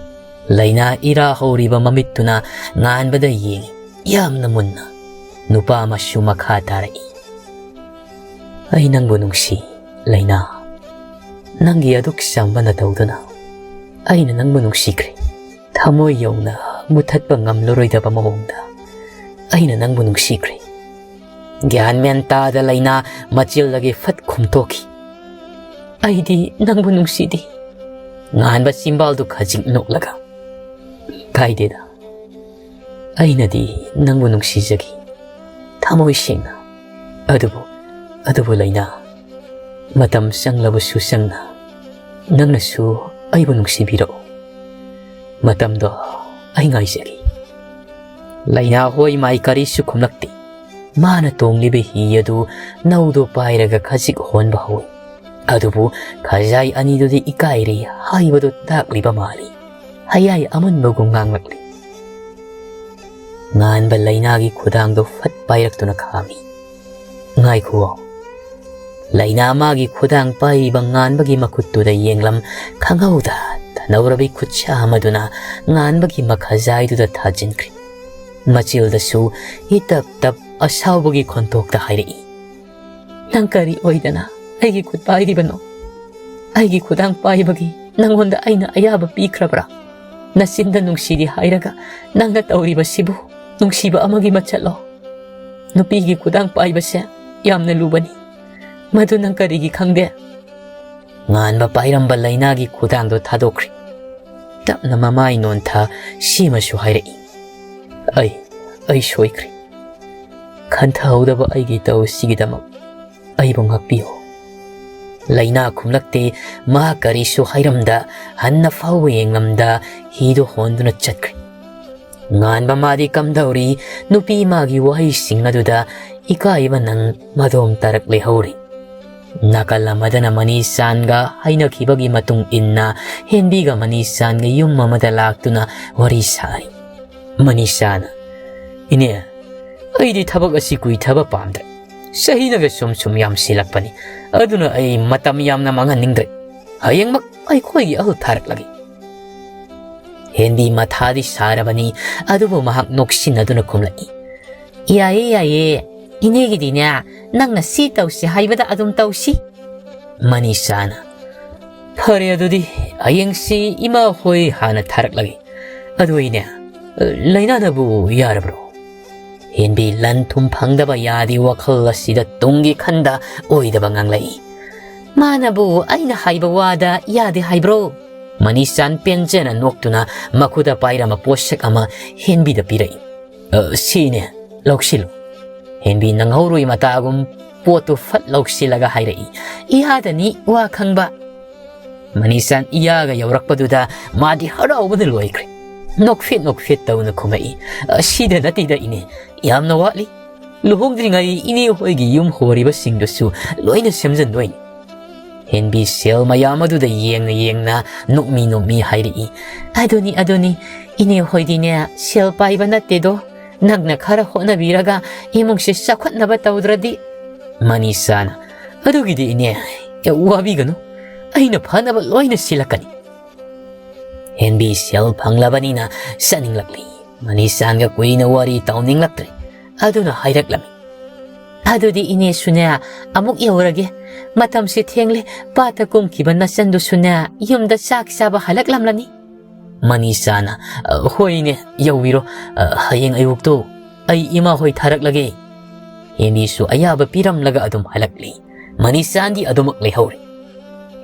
ꯂꯩꯅꯥ ꯏꯔꯥ ꯍꯧꯔꯤꯕ ꯃꯃꯤꯠꯇꯨꯅ ꯉꯥꯟꯕꯗ ꯌꯦꯡꯉꯤ, ꯌꯥꯝꯅ ꯃꯨꯟꯅ꯫ ꯅꯨꯄꯥ ꯑꯃꯁꯨ ꯃꯈꯥ ꯇꯥꯔꯛꯏ꯫ "ꯑꯩ ꯅꯪꯕꯨ ꯅꯨꯡꯁꯤ, ꯂꯩꯅꯥ꯫ ꯅꯪꯒꯤ ꯑꯗꯨꯛ ꯆꯝꯕꯅ ꯇꯧꯗꯨꯅ ꯑꯩꯅ ꯅꯪꯕꯨ ꯅꯨꯡꯁꯤꯈ꯭ꯔꯦ꯫ ꯊꯃꯣꯏ ꯌꯧꯅ ꯃꯨꯊꯠꯄ ꯉꯝꯂꯔꯣꯏꯗꯕ ꯃꯑꯣꯡꯗ ꯑꯩꯅ ꯅꯪꯕꯨ ꯅꯨꯡꯁꯤꯈ꯭ꯔꯦ꯫" ꯒ꯭ꯌꯥꯟ ꯃꯦꯟ ꯇꯥꯗ ꯂꯩꯅꯥ ꯃꯆꯤꯜꯗꯒꯤ ꯐꯠ ꯈꯨꯝꯊꯣꯛꯈꯤ꯫ "ꯑꯩꯗꯤ ꯅꯪꯕꯨ ꯅꯨꯡꯁꯤꯗꯦ꯫" ꯉꯥꯟꯕ ꯆꯤꯝꯕꯥꯜꯗꯨ ꯈꯖꯤꯛ ꯅꯣꯛꯂꯒ, "ꯀꯥꯏꯗꯦꯗ, ꯑꯩꯅꯗꯤ ꯅꯪꯕꯨ ꯅꯨꯡꯁꯤꯖꯈꯤ, ꯊꯃꯣꯏ ꯁꯦꯡꯅ꯫ ꯑꯗꯨꯕꯨ, ꯑꯗꯨꯕꯨ ꯂꯩꯅꯥ, ꯃꯇꯝ ꯆꯪꯂꯕꯁꯨ ꯆꯪꯅ ꯅꯪꯅꯁꯨ ꯑꯩꯕꯨ ꯅꯨꯡꯁꯤꯕꯤꯔꯛꯎ꯫ ꯃꯇꯝꯗꯣ ꯑꯩ ꯉꯥꯏꯖꯒꯦ꯫" ꯂꯩꯅꯥ ꯍꯣꯏ ꯃꯥꯏ ꯀꯔꯤꯁꯨ ꯈꯨꯝꯂꯛꯇꯦ꯫ ꯃꯥꯅ ꯇꯣꯡꯂꯤꯕ ꯍꯤ ꯑꯗꯨ ꯅꯧꯗꯣ ꯄꯥꯏꯔꯒ ꯈꯖꯤꯛ ꯍꯣꯟꯕ ꯍꯧꯏ꯫ ꯑꯗꯨꯕꯨ ꯈꯖꯥꯏ ꯑꯅꯤꯗꯨꯗꯤ ꯏꯀꯥꯏꯔꯤ ꯍꯥꯏꯕꯗꯨ ꯇꯥꯛꯂꯤꯕ ꯃꯥꯜꯂꯤ꯫ ꯍꯌꯥꯏ ꯑꯃꯟꯕꯒꯨꯝ ꯉꯥꯡꯂꯛꯂꯤ꯫ ꯉꯥꯟꯕ ꯂꯩꯅꯥꯒꯤ ꯈꯨꯗꯥꯡꯗꯨ ꯐꯠ ꯄꯥꯏꯔꯛꯇꯨꯅ ꯈꯥꯝꯃꯤ꯫ "ꯉꯥꯏꯈꯨꯋꯣ꯫" ꯂꯩꯅꯥ ꯃꯥꯒꯤ ꯈꯨꯗꯥꯡ ꯄꯥꯏꯔꯤꯕ ꯉꯥꯟꯕꯒꯤ ꯃꯈꯨꯠꯇꯨꯗ ꯌꯦꯡꯂꯝ ꯈꯪꯍꯧꯗ ꯊꯅꯧꯔꯕꯤ ꯈꯨꯠꯁꯥ ꯑꯃꯗꯨꯅ ꯉꯥꯟꯕꯒꯤ ꯃꯈꯥꯖꯥꯏꯗꯨꯗ ꯊꯥꯖꯤꯟꯈ꯭ꯔꯦ꯫ ꯃꯆꯤꯜꯗꯁꯨ ꯏꯇꯞ ꯇꯞ ꯑꯁꯥꯎꯕꯒꯤ ꯈꯣꯟꯊꯣꯛꯇ ꯍꯥꯏꯔꯛꯏ, "ꯅꯪ ꯀꯔꯤ ꯑꯣꯏꯗꯅ ꯑꯩꯒꯤ ꯈꯨꯠ ꯄꯥꯏꯔꯤꯕꯅꯣ?" ꯑꯩꯒꯤ ꯈꯨꯗꯥꯡ ꯄꯥꯏꯕꯒꯤ ꯅꯪꯉꯣꯟꯗ ꯑꯩꯅ ꯑꯌꯥꯕ ꯄꯤꯈ꯭ꯔꯕ꯭ꯔꯥ? ꯅꯆꯤꯟꯗ ꯅꯨꯡꯁꯤꯔꯤ ꯍꯥꯏꯔꯒ ꯅꯪꯅ ꯇꯧꯔꯤꯕꯁꯤꯕꯨ ꯅꯨꯡꯁꯤꯕ ꯑꯃꯒꯤ ꯃꯆꯠꯂꯣ? ꯅꯨꯄꯤꯒꯤ ꯈꯨꯗꯥꯡ ꯄꯥꯏꯕꯁꯦ ꯌꯥꯝꯅ ꯂꯨꯕꯅꯤ꯫ ꯃꯗꯨ ꯅꯪ ꯀꯔꯤꯒꯤ ꯈꯪꯗꯦ? ꯉꯥꯟꯕ ꯄꯥꯏꯔꯝꯕ ꯂꯩꯅꯥꯒꯤ ꯈꯨꯗꯥꯡꯗꯣ ꯊꯥꯗꯣꯛꯈ꯭ꯔꯦ꯫ ꯇꯞꯅ ꯃꯃꯥꯏ ꯅꯣꯟꯊ ꯁꯤꯃꯁꯨ ꯍꯥꯏꯔꯛꯏ, "ꯑꯩ, ꯑꯩ ꯁꯣꯏꯈ꯭ꯔꯦ꯫ ꯈꯟꯊꯍꯧꯗꯕ ꯑꯩꯒꯤ ꯏꯇꯧ ꯑꯁꯤꯒꯤꯗꯃꯛ ꯑꯩꯕꯨ ꯉꯥꯛꯄꯤꯌꯨ"꯫ ꯂꯩꯅꯥ ꯈꯨꯝꯂꯛꯇꯦ꯫ ꯃꯍꯥꯛ ꯀꯔꯤꯁꯨ ꯍꯥꯏꯔꯝꯗ, ꯍꯟꯅ ꯐꯥꯎꯕ ꯌꯦꯡꯂꯝꯗ ꯍꯤꯗꯨ ꯍꯣꯟꯗꯨꯅ ꯆꯠꯈ꯭ꯔꯦ꯫ ꯉꯥꯟꯕ ꯃꯥꯗꯤ ꯀꯝꯗꯧꯔꯤ? ꯅꯨꯄꯤ ꯃꯥꯒꯤ ꯋꯥꯍꯩꯁꯤꯡ ꯑꯗꯨꯗ ꯏꯀꯥꯏꯕ ꯅꯪ ꯃꯗꯣꯝ ꯇꯥꯔꯛ ꯂꯩꯍꯧꯔꯤ꯫ ꯅꯥꯀꯜ ꯑꯃꯗꯅ ꯃꯅꯤꯆꯥꯟꯒ ꯍꯥꯏꯅꯈꯤꯕꯒꯤ ꯃꯇꯨꯡ ꯏꯟꯅ ꯍꯦꯟꯕꯤꯒ ꯃꯅꯤꯆꯥꯟꯒ ꯌꯨꯝ ꯑꯃꯗ ꯂꯥꯛꯇꯨꯅ ꯋꯥꯔꯤ ꯁꯥꯔꯤ꯫ ꯃꯅꯤꯆꯥꯅ, "ꯏꯅꯦ, ꯑꯩꯗꯤ ꯊꯕꯛ ꯑꯁꯤ ꯀꯨꯏꯊꯕ ꯄꯥꯝꯗ꯭ꯔꯦ꯫ ꯆꯍꯤꯅꯒ ꯁꯨꯝ ꯁꯨꯝ ꯌꯥꯝꯁꯤꯜꯂꯛꯄꯅꯤ꯫ ꯑꯗꯨꯅ ꯑꯩ ꯃꯇꯝ ꯌꯥꯝꯅ ꯃꯥꯡꯍꯟꯅꯤꯡꯗ꯭ꯔꯦ꯫ ꯍꯌꯦꯡꯃꯛ ꯑꯩꯈꯣꯏꯒꯤ ꯑꯍꯜ ꯊꯥꯔꯛꯂꯒꯦ"꯫ ꯍꯦꯟꯕꯤ ꯃꯊꯥꯗꯤ ꯁꯥꯔꯕꯅꯤ, ꯑꯗꯨꯕꯨ ꯃꯍꯥꯛ ꯅꯣꯛꯁꯤꯟꯅꯗꯨꯅ ꯈꯨꯝꯂꯛꯏ, "ꯌꯥꯏꯌꯦ, ꯌꯥꯏꯌꯦ꯫ ꯏꯅꯦꯒꯤꯗꯤꯅꯦ, ꯅꯪꯅ ꯁꯤ ꯇꯧꯁꯤ ꯍꯥꯏꯕꯗ ꯑꯗꯨꯝ ꯇꯧꯁꯤ"꯫ ꯃꯅꯤꯁꯥꯅ, "ꯐꯔꯦ, ꯑꯗꯨꯗꯤ ꯍꯌꯦꯡꯁꯤ ꯏꯃꯥ ꯍꯣꯏ ꯍꯥꯟꯅ ꯊꯥꯔꯛꯂꯒꯦ꯫ ꯑꯗꯨ ꯑꯩꯅꯦ, ꯂꯩꯅꯥꯅꯕꯨ ꯌꯥꯔꯕ꯭ꯔꯣ?" ꯍꯦꯟꯕꯤ ꯂꯟ ꯊꯨꯝ ꯐꯪꯗꯕ ꯌꯥꯗꯦ ꯋꯥꯈꯜ ꯑꯁꯤꯗ ꯇꯨꯡꯒꯤ ꯈꯟꯗ ꯑꯣꯏꯗꯕ ꯉꯥꯡꯂꯛꯏ꯫ "ꯃꯥꯅꯕꯨ ꯑꯩꯅ ꯍꯥꯏꯕ ꯋꯥꯗ ꯌꯥꯗꯦ ꯍꯥꯏꯕ꯭ꯔꯣ?" ꯃꯅꯤꯆꯥꯟ ꯄꯦꯟꯖꯅ ꯅꯣꯛꯇꯨꯅ ꯃꯈꯨꯠꯇ ꯄꯥꯏꯔꯝꯕ ꯄꯣꯠꯁꯛ ꯑꯃ ꯍꯦꯟꯕꯤꯗ ꯄꯤꯔꯛꯏ꯫ "ꯑ, ꯁꯤꯅꯦ, ꯂꯧꯁꯤꯜꯂꯨ"꯫ ꯍꯦꯟꯕꯤ ꯅꯪꯍꯧꯔꯣꯏ ꯃꯇꯥꯒꯨꯝ ꯄꯣꯠꯇꯨ ꯐꯠ ꯂꯧꯁꯤꯜꯂꯒ ꯍꯥꯏꯔꯛꯏ, "ꯏꯌꯥꯗꯅꯤ ꯋꯥ ꯈꯪꯕ"꯫ ꯃꯅꯤꯆꯥꯟ ꯏꯌꯥꯒ ꯌꯧꯔꯛꯄꯗꯨꯗ ꯃꯥꯗꯤ ꯍꯔꯥꯎꯕꯅ ꯂꯣꯏꯈ꯭ꯔꯦ꯫ ꯅꯣꯛꯐꯦꯠ ꯅꯣꯛꯐꯦꯠ ꯇꯧꯅ ꯈꯨꯝꯃꯛꯏ, "ꯑꯁꯤꯗ ꯅꯠꯇꯦꯗ ꯏꯅꯦ, ꯌꯥꯝꯅ ꯋꯥꯠꯂꯤ꯫ ꯂꯨꯍꯣꯡꯗ꯭ꯔꯤꯉꯩ ꯏꯅꯦ ꯍꯣꯏꯒꯤ ꯌꯨꯝ ꯍꯣꯔꯤꯕꯁꯤꯡꯗꯨꯁꯨ ꯂꯣꯏꯅ ꯁꯦꯝꯖꯟꯗꯣꯏꯅꯤ"꯫ ꯍꯦꯟꯕꯤ ꯁꯦꯜ ꯃꯌꯥꯝ ꯑꯗꯨꯗ ꯌꯦꯡꯅ ꯌꯦꯡꯅ ꯅꯣꯛꯃꯤ ꯅꯣꯛꯃꯤ ꯍꯥꯏꯔꯛꯏ, "ꯑꯗꯨꯅꯤ, ꯑꯗꯨꯅꯤ, ꯏꯅꯦ ꯍꯣꯏꯗꯤꯅꯦ ꯁꯦꯜ ꯄꯥꯏꯕ ꯅꯠꯇꯦꯗꯣ꯫ ꯅꯪꯅ ꯈꯔ ꯍꯣꯠꯅꯕꯤꯔꯒ ꯏꯃꯨꯡꯁꯦ ꯆꯥꯎꯈꯠꯅꯕ ꯇꯧꯗ꯭ꯔꯗꯤ"꯫ ꯃꯅꯤꯁꯥꯅ, "ꯑꯗꯨꯒꯤꯗꯤ ꯏꯅꯦ, ꯋꯥꯕꯤꯒꯅꯨ꯫ ꯑꯩꯅ ꯐꯅꯕ ꯂꯣꯏꯅ ꯁꯤꯜꯂꯛꯀꯅꯤ"꯫ ꯍꯦꯟꯕꯤ ꯁꯦꯜ ꯐꯪꯂꯕꯅꯤꯅ ꯆꯠꯅꯤꯡꯂꯛꯂꯤ꯫ ꯃꯅꯤꯆꯥꯟꯒ ꯀꯨꯏꯅ ꯋꯥꯔꯤ ꯇꯧꯅꯤꯡꯂꯛꯇ꯭ꯔꯦ꯫ ꯑꯗꯨꯅ ꯍꯥꯏꯔꯛꯂꯝꯃꯤ, "ꯑꯗꯨꯗꯤ ꯏꯅꯦꯁꯨꯅꯦ, ꯑꯃꯨꯛ ꯌꯧꯔꯒꯦ꯫ ꯃꯇꯝꯁꯦ ꯊꯦꯡꯂꯦ, ꯄꯥꯠꯇ ꯀꯨꯝꯈꯤꯕ ꯅꯆꯟꯗꯨꯁꯨꯅꯦ, ꯌꯨꯝꯗ ꯆꯥꯛ ꯆꯥꯕ ꯍꯜꯂꯛꯂꯝꯂꯅꯤ꯫" ꯃꯅꯤꯁꯥꯅ, "ꯑ, ꯍꯣꯏ ꯏꯅꯦ, ꯌꯧꯕꯤꯔꯣ꯫ ꯑ, ꯍꯌꯦꯡ ꯑꯌꯨꯛꯇꯣ ꯑꯩ ꯏꯃꯥ ꯍꯣꯏ ꯊꯥꯔꯛꯂꯒꯦ꯫" ꯍꯦꯟꯕꯤꯁꯨ ꯑꯌꯥꯕ ꯄꯤꯔꯝꯂꯒ ꯑꯗꯨꯝ ꯍꯜꯂꯛꯂꯤ꯫ ꯃꯅꯤꯁꯥꯟꯗꯤ ꯑꯗꯨꯃꯛ ꯂꯩꯍꯧꯔꯦ꯫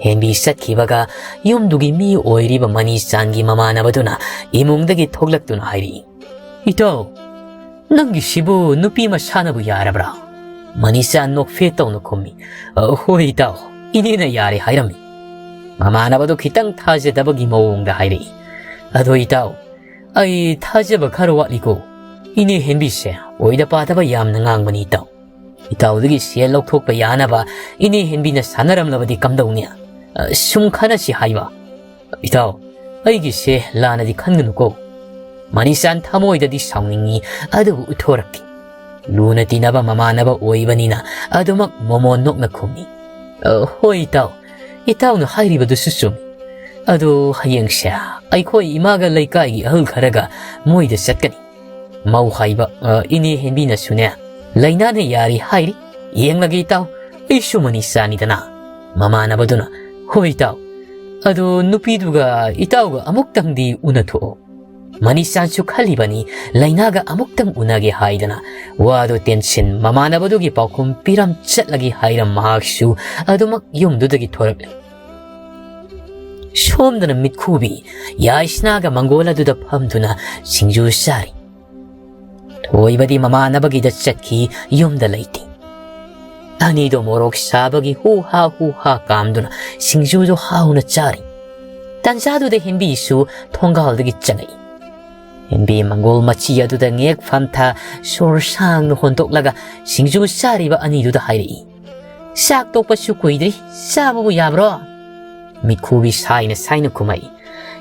ꯍꯦꯟꯕꯤ ꯆꯠꯈꯤꯕꯒ ꯌꯨꯝꯗꯨꯒꯤ ꯃꯤ ꯑꯣꯏꯔꯤꯕ ꯃꯅꯤꯁꯥꯟꯒꯤ ꯃꯃꯥꯟꯅꯕꯗꯨꯅ ꯏꯃꯨꯡꯗꯒꯤ ꯊꯣꯛꯂꯛꯇꯨꯅ ꯍꯥꯏꯔꯛꯏ, "ꯏꯇꯥꯎ, ꯅꯪꯒꯤꯁꯤꯕꯨ ꯅꯨꯄꯤ ꯃꯁꯥꯅꯕꯨ ꯌꯥꯔꯕ꯭ꯔꯥ?" ꯃꯅꯤꯁꯥꯟ ꯅꯣꯛꯐꯦꯠ ꯇꯧꯅ ꯈꯨꯝꯃꯤ, "ꯑ, ꯍꯣꯏ ꯏꯇꯥꯎ, ꯏꯅꯦꯅ ꯌꯥꯔꯦ ꯍꯥꯏꯔꯝꯃꯤ꯫" ꯃꯃꯥꯟꯅꯕꯗꯨ ꯈꯤꯇꯪ ꯊꯥꯖꯗꯕꯒꯤ ꯃꯑꯣꯡꯗ ꯍꯥꯏꯔꯛꯏ, "ꯑꯗꯣ ꯏꯇꯥꯎ, ꯑꯩ ꯊꯥꯖꯕ ꯈꯔ ꯋꯥꯠꯂꯤꯀꯣ꯫ ꯏꯅꯦ ꯍꯦꯟꯕꯤꯁꯦ ꯑꯣꯏꯗ ꯄꯥꯗꯕ ꯌꯥꯝꯅ ꯉꯥꯡꯕꯅꯤ ꯏꯇꯥꯎ꯫ ꯏꯇꯥꯎꯗꯒꯤ ꯁꯦꯜ ꯂꯧꯊꯣꯛꯄ ꯌꯥꯅꯕ ꯏꯅꯦ ꯍꯦꯟꯕꯤꯅ ꯁꯥꯟꯅꯔꯝꯂꯕꯗꯤ ꯀꯝꯗꯧꯅꯤ? ꯑ, ꯁꯨꯝ ꯈꯟꯅꯁꯤ ꯍꯥꯏꯕ꯫" "ꯏꯇꯥꯎ, ꯑꯩꯒꯤꯁꯦ ꯂꯥꯟꯅꯗꯤ ꯈꯟꯒꯅꯨꯀꯣ꯫" ꯃꯅꯤꯁꯥꯟ ꯊꯃꯣꯏꯗꯗꯤ ꯁꯥꯎꯅꯤꯡꯉꯤ, ꯑꯗꯨꯕꯨ ꯎꯠꯊꯣꯔꯛꯈꯤ꯫ ꯂꯨꯅ ꯇꯤꯟꯅꯕ ꯃꯃꯥꯟꯅꯕ ꯑꯣꯏꯕꯅꯤꯅ ꯑꯗꯨꯃꯛ ꯃꯣꯃꯣꯟ ꯅꯣꯛꯅ ꯈꯨꯝꯃꯤ, "ꯑ, ꯍꯣꯏ ꯏꯇꯥꯎ, ꯏꯇꯥꯎꯅ ꯍꯥꯏꯔꯤꯕꯗꯨꯁꯨ ꯆꯨꯝꯃꯤ꯫ ꯑꯗꯣ ꯍꯌꯦꯡꯁꯦ ꯑꯩꯈꯣꯏ ꯏꯃꯥꯒ ꯂꯩꯀꯥꯏꯒꯤ ꯑꯍꯜ ꯈꯔꯒ ꯃꯣꯏꯗ ꯆꯠꯀꯅꯤ꯫ ꯃꯧ ꯍꯥꯏꯕ, ꯑ, ꯏꯅꯦ ꯍꯦꯟꯕꯤꯅꯁꯨꯅꯦ, ꯂꯩꯅꯥꯅ ꯌꯥꯔꯤ ꯍꯥꯏꯔꯤ꯫ ꯌꯦꯡꯂꯒꯦ ꯏꯇꯥꯎ, ꯑꯩꯁꯨ ꯃꯅꯤꯁꯥꯟꯅꯤꯗꯅ꯫" ꯃꯃꯥꯟꯅꯕꯗꯨꯅ, "ꯍꯣꯏ ꯏꯇꯥꯎ, ꯑꯗꯣ ꯅꯨꯄꯤꯗꯨꯒ ꯏꯇꯥꯎꯒ ꯑꯃꯨꯛꯇꯪꯗꯤ ꯎꯅꯊꯣꯛꯑꯣ꯫" ꯃꯅꯤꯁꯥꯟꯁꯨ ꯈꯜꯂꯤꯕꯅꯤ, ꯂꯩꯅꯥꯒ ꯑꯃꯨꯛꯇꯪ ꯎꯅꯒꯦ ꯍꯥꯏꯗꯅ꯫ ꯋꯥꯗꯨ ꯇꯦꯟꯁꯤꯟ ꯃꯃꯥꯟꯅꯕꯗꯨꯒꯤ ꯄꯥꯎꯈꯨꯝ ꯄꯤꯔꯝ ꯆꯠꯂꯒꯦ ꯍꯥꯏꯔꯝ ꯃꯍꯥꯛꯁꯨ ꯑꯗꯨꯃꯛ ꯌꯨꯝꯗꯨꯗꯒꯤ ꯊꯣꯔꯛꯂꯦ꯫ ꯁꯣꯝꯗꯅ ꯃꯤꯠꯈꯨꯕꯤ ꯌꯥꯏꯁꯅꯥꯒ ꯃꯪꯒꯣꯜ ꯑꯗꯨꯗ ꯐꯝꯗꯨꯅ ꯁꯤꯡꯖꯨ ꯆꯥꯔꯤ꯫ ꯊꯣꯏꯕꯗꯤ ꯃꯃꯥꯟꯅꯕꯒꯤꯗ ꯆꯠꯈꯤ, ꯌꯨꯝꯗ ꯂꯩꯇꯦ꯫ ꯑꯅꯤꯗꯣ ꯃꯣꯔꯣꯛ ꯁꯥꯕꯒꯤ ꯍꯨ ꯍꯥ ꯍꯨ ꯍꯥ ꯀꯥꯝꯗꯨꯅ ꯁꯤꯡꯖꯨꯗꯨ ꯍꯥꯎꯅ ꯆꯥꯔꯤ꯫ ꯇꯟꯖꯥꯗꯨꯗ ꯍꯦꯟꯕꯤꯁꯨ ꯊꯣꯡꯒꯥꯜꯗꯒꯤ ꯆꯪꯉꯛꯏ꯫ ꯍꯦꯟꯕꯤ ꯃꯪꯒꯣꯜ ꯃꯆꯤ ꯑꯗꯨꯗ ꯉꯦꯛ ꯐꯝꯊ ꯁꯣꯔ ꯁꯥꯡꯅ ꯍꯣꯟꯗꯣꯛꯂꯒ ꯁꯤꯡꯖꯨ ꯆꯥꯔꯤꯕ ꯑꯅꯤꯗꯨꯗ ꯍꯥꯏꯔꯛꯏ, "ꯆꯥꯛ ꯇꯣꯛꯄꯁꯨ ꯀꯨꯏꯗ꯭ꯔꯤ, ꯆꯥꯕꯕꯨ ꯌꯥꯕ꯭ꯔꯣ?" ꯃꯤꯠꯈꯨꯕꯤ ꯁꯥꯏꯅ ꯁꯥꯏꯅ ꯈꯨꯝꯃꯛꯏ,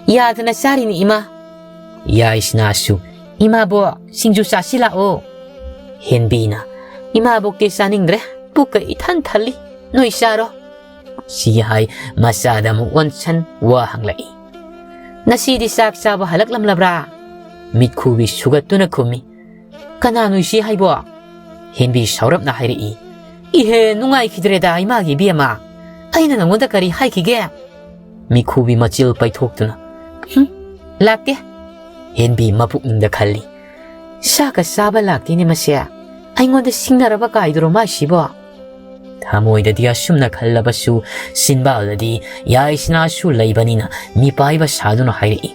"ꯌꯥꯗꯅ ꯆꯥꯔꯤꯅꯤ ꯏꯃꯥ꯫" ꯌꯥꯏꯁꯅꯥꯁꯨ, "ꯏꯃꯥꯕꯣꯛ, ꯁꯤꯡꯖꯨ ꯆꯥꯁꯤ ꯂꯥꯛꯑꯣ꯫" ꯍꯦꯟꯕꯤꯅ, "ꯏꯃꯥꯕꯣꯛꯇꯤ ꯆꯥꯅꯤꯡꯗ꯭ꯔꯦ, ꯄꯨꯛꯀ ꯏꯊꯟ ꯊꯜꯂꯤ, ꯅꯣꯏ ꯆꯥꯔꯣ꯫" ꯁꯤ ꯍꯥꯏ ꯃꯆꯥꯗ ꯑꯃꯨꯛ ꯑꯣꯟꯁꯟ ꯋꯥ ꯍꯪꯂꯛꯏ, "ꯅꯁꯤꯗꯤ ꯆꯥꯛ ꯆꯥꯕ ꯍꯜꯂꯛꯂꯝꯂꯕ꯭ꯔꯥ?" ꯃꯤꯠꯈꯨꯕꯤ ꯁꯨꯒꯠꯇꯨꯅ ꯈꯨꯝꯃꯤ, "ꯀꯅꯥꯅꯣ ꯏꯆꯦ ꯍꯥꯏꯕꯣ?" ꯍꯦꯟꯕꯤ ꯁꯥꯎꯔꯞꯅ ꯍꯥꯏꯔꯛꯏ꯫ "ꯏꯍꯦ, ꯅꯨꯡꯉꯥꯏꯈꯤꯗ꯭ꯔꯦꯗ ꯏꯃꯥꯒꯤ ꯏꯕꯦꯝꯃ꯫ ꯑꯩꯅ ꯅꯪꯉꯣꯟꯗ ꯀꯔꯤ ꯍꯥꯏꯈꯤꯒꯦ?" ꯃꯤꯈꯨꯕꯤ ꯃꯆꯤꯜ ꯄꯩꯊꯣꯛꯇꯨꯅ, "ꯍꯨꯝ, ꯂꯥꯛꯇꯦ"꯫ ꯍꯦꯟꯕꯤ ꯃꯄꯨꯛꯅꯤꯡꯗ ꯈꯜꯂꯤ꯫ "ꯆꯥꯛꯀ ꯆꯥꯕ ꯂꯥꯛꯇꯦꯅꯦ ꯃꯁꯦ꯫ ꯑꯩꯉꯣꯟꯗ ꯁꯤꯡꯅꯔꯕ ꯀꯥꯏꯗꯨꯔꯣ ꯃꯥꯏꯁꯤꯕꯣ?" ꯊꯃꯣꯏꯗꯗꯤ ꯑꯁꯨꯝꯅ ꯈꯜꯂꯕꯁꯨ ꯆꯤꯟꯕꯥꯜꯗꯗꯤ ꯌꯥꯏꯁꯅꯥꯁꯨ ꯂꯩꯕꯅꯤꯅ ꯃꯤꯄꯥꯏꯕ ꯁꯥꯗꯨꯅ ꯍꯥꯏꯔꯛꯏ꯫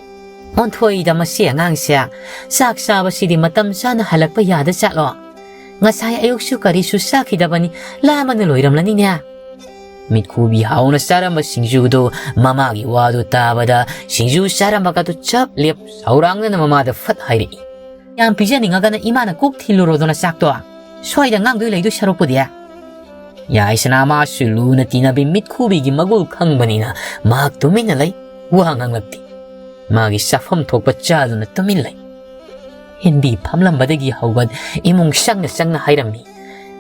"ꯑꯣꯟꯊꯣꯛꯏꯗ ꯃꯁꯤ ꯑꯉꯥꯡꯁꯦ꯫ ꯆꯥꯛ ꯆꯥꯕꯁꯤꯗꯤ ꯃꯇꯝ ꯆꯥꯅ ꯍꯜꯂꯛꯄ ꯌꯥꯗ ꯆꯠꯂꯣ꯫ ꯉꯁꯥꯏ ꯑꯌꯨꯛꯁꯨ ꯀꯔꯤꯁꯨ ꯆꯥꯈꯤꯗꯕꯅꯤ, ꯂꯥꯝꯕꯅ ꯂꯣꯏꯔꯝꯂꯅꯤꯅꯦ"꯫ ꯃꯤꯠꯈꯨꯕꯤ ꯍꯥꯎꯅ ꯆꯥꯔꯝꯕ ꯁꯤꯡꯖꯨꯗꯨ ꯃꯃꯥꯒꯤ ꯋꯥꯗꯨ ꯇꯥꯕꯗ ꯁꯤꯡꯖꯨ ꯆꯥꯔꯝꯕꯒꯗꯨ ꯆꯞ ꯂꯦꯞ ꯁꯧꯔꯥꯡꯅꯅ ꯃꯃꯥꯗ ꯐꯠ ꯍꯥꯏꯔꯛꯏ꯫ "ꯌꯥꯝ ꯄꯤꯖꯅꯤꯡꯉꯒꯅ ꯏꯃꯥꯅ ꯀꯣꯛ ꯊꯤꯜꯂꯨꯔꯣꯗꯅ ꯆꯥꯛꯇꯣ꯫ ꯁ꯭ꯋꯥꯏꯗ ꯉꯥꯡꯗꯣꯏ ꯂꯩꯗꯣꯏ ꯁꯔꯨꯛꯄꯨꯗꯤ"꯫ ꯌꯥꯏꯁꯅꯥ ꯃꯥꯁꯨ ꯂꯨꯅ ꯇꯤꯟꯅꯕꯤ ꯃꯤꯠꯈꯨꯕꯤꯒꯤ ꯃꯒꯨꯜ ꯈꯪꯕꯅꯤꯅ ꯃꯍꯥꯛ ꯇꯨꯃꯤꯟꯅ ꯂꯩ, ꯋꯥ ꯉꯥꯡꯂꯛꯇꯦ꯫ ꯃꯥꯒꯤ ꯆꯥꯐꯝ ꯊꯣꯛꯄ ꯆꯥꯗꯨꯅ ꯇꯨꯃꯤꯟ ꯂꯩ꯫ ꯍꯦꯟꯕꯤ ꯐꯝꯂꯝꯕꯗꯒꯤ ꯍꯧꯒꯠ ꯏꯃꯨꯡ ꯆꯪꯅ ꯆꯪꯅ ꯍꯥꯏꯔꯝꯃꯤ꯫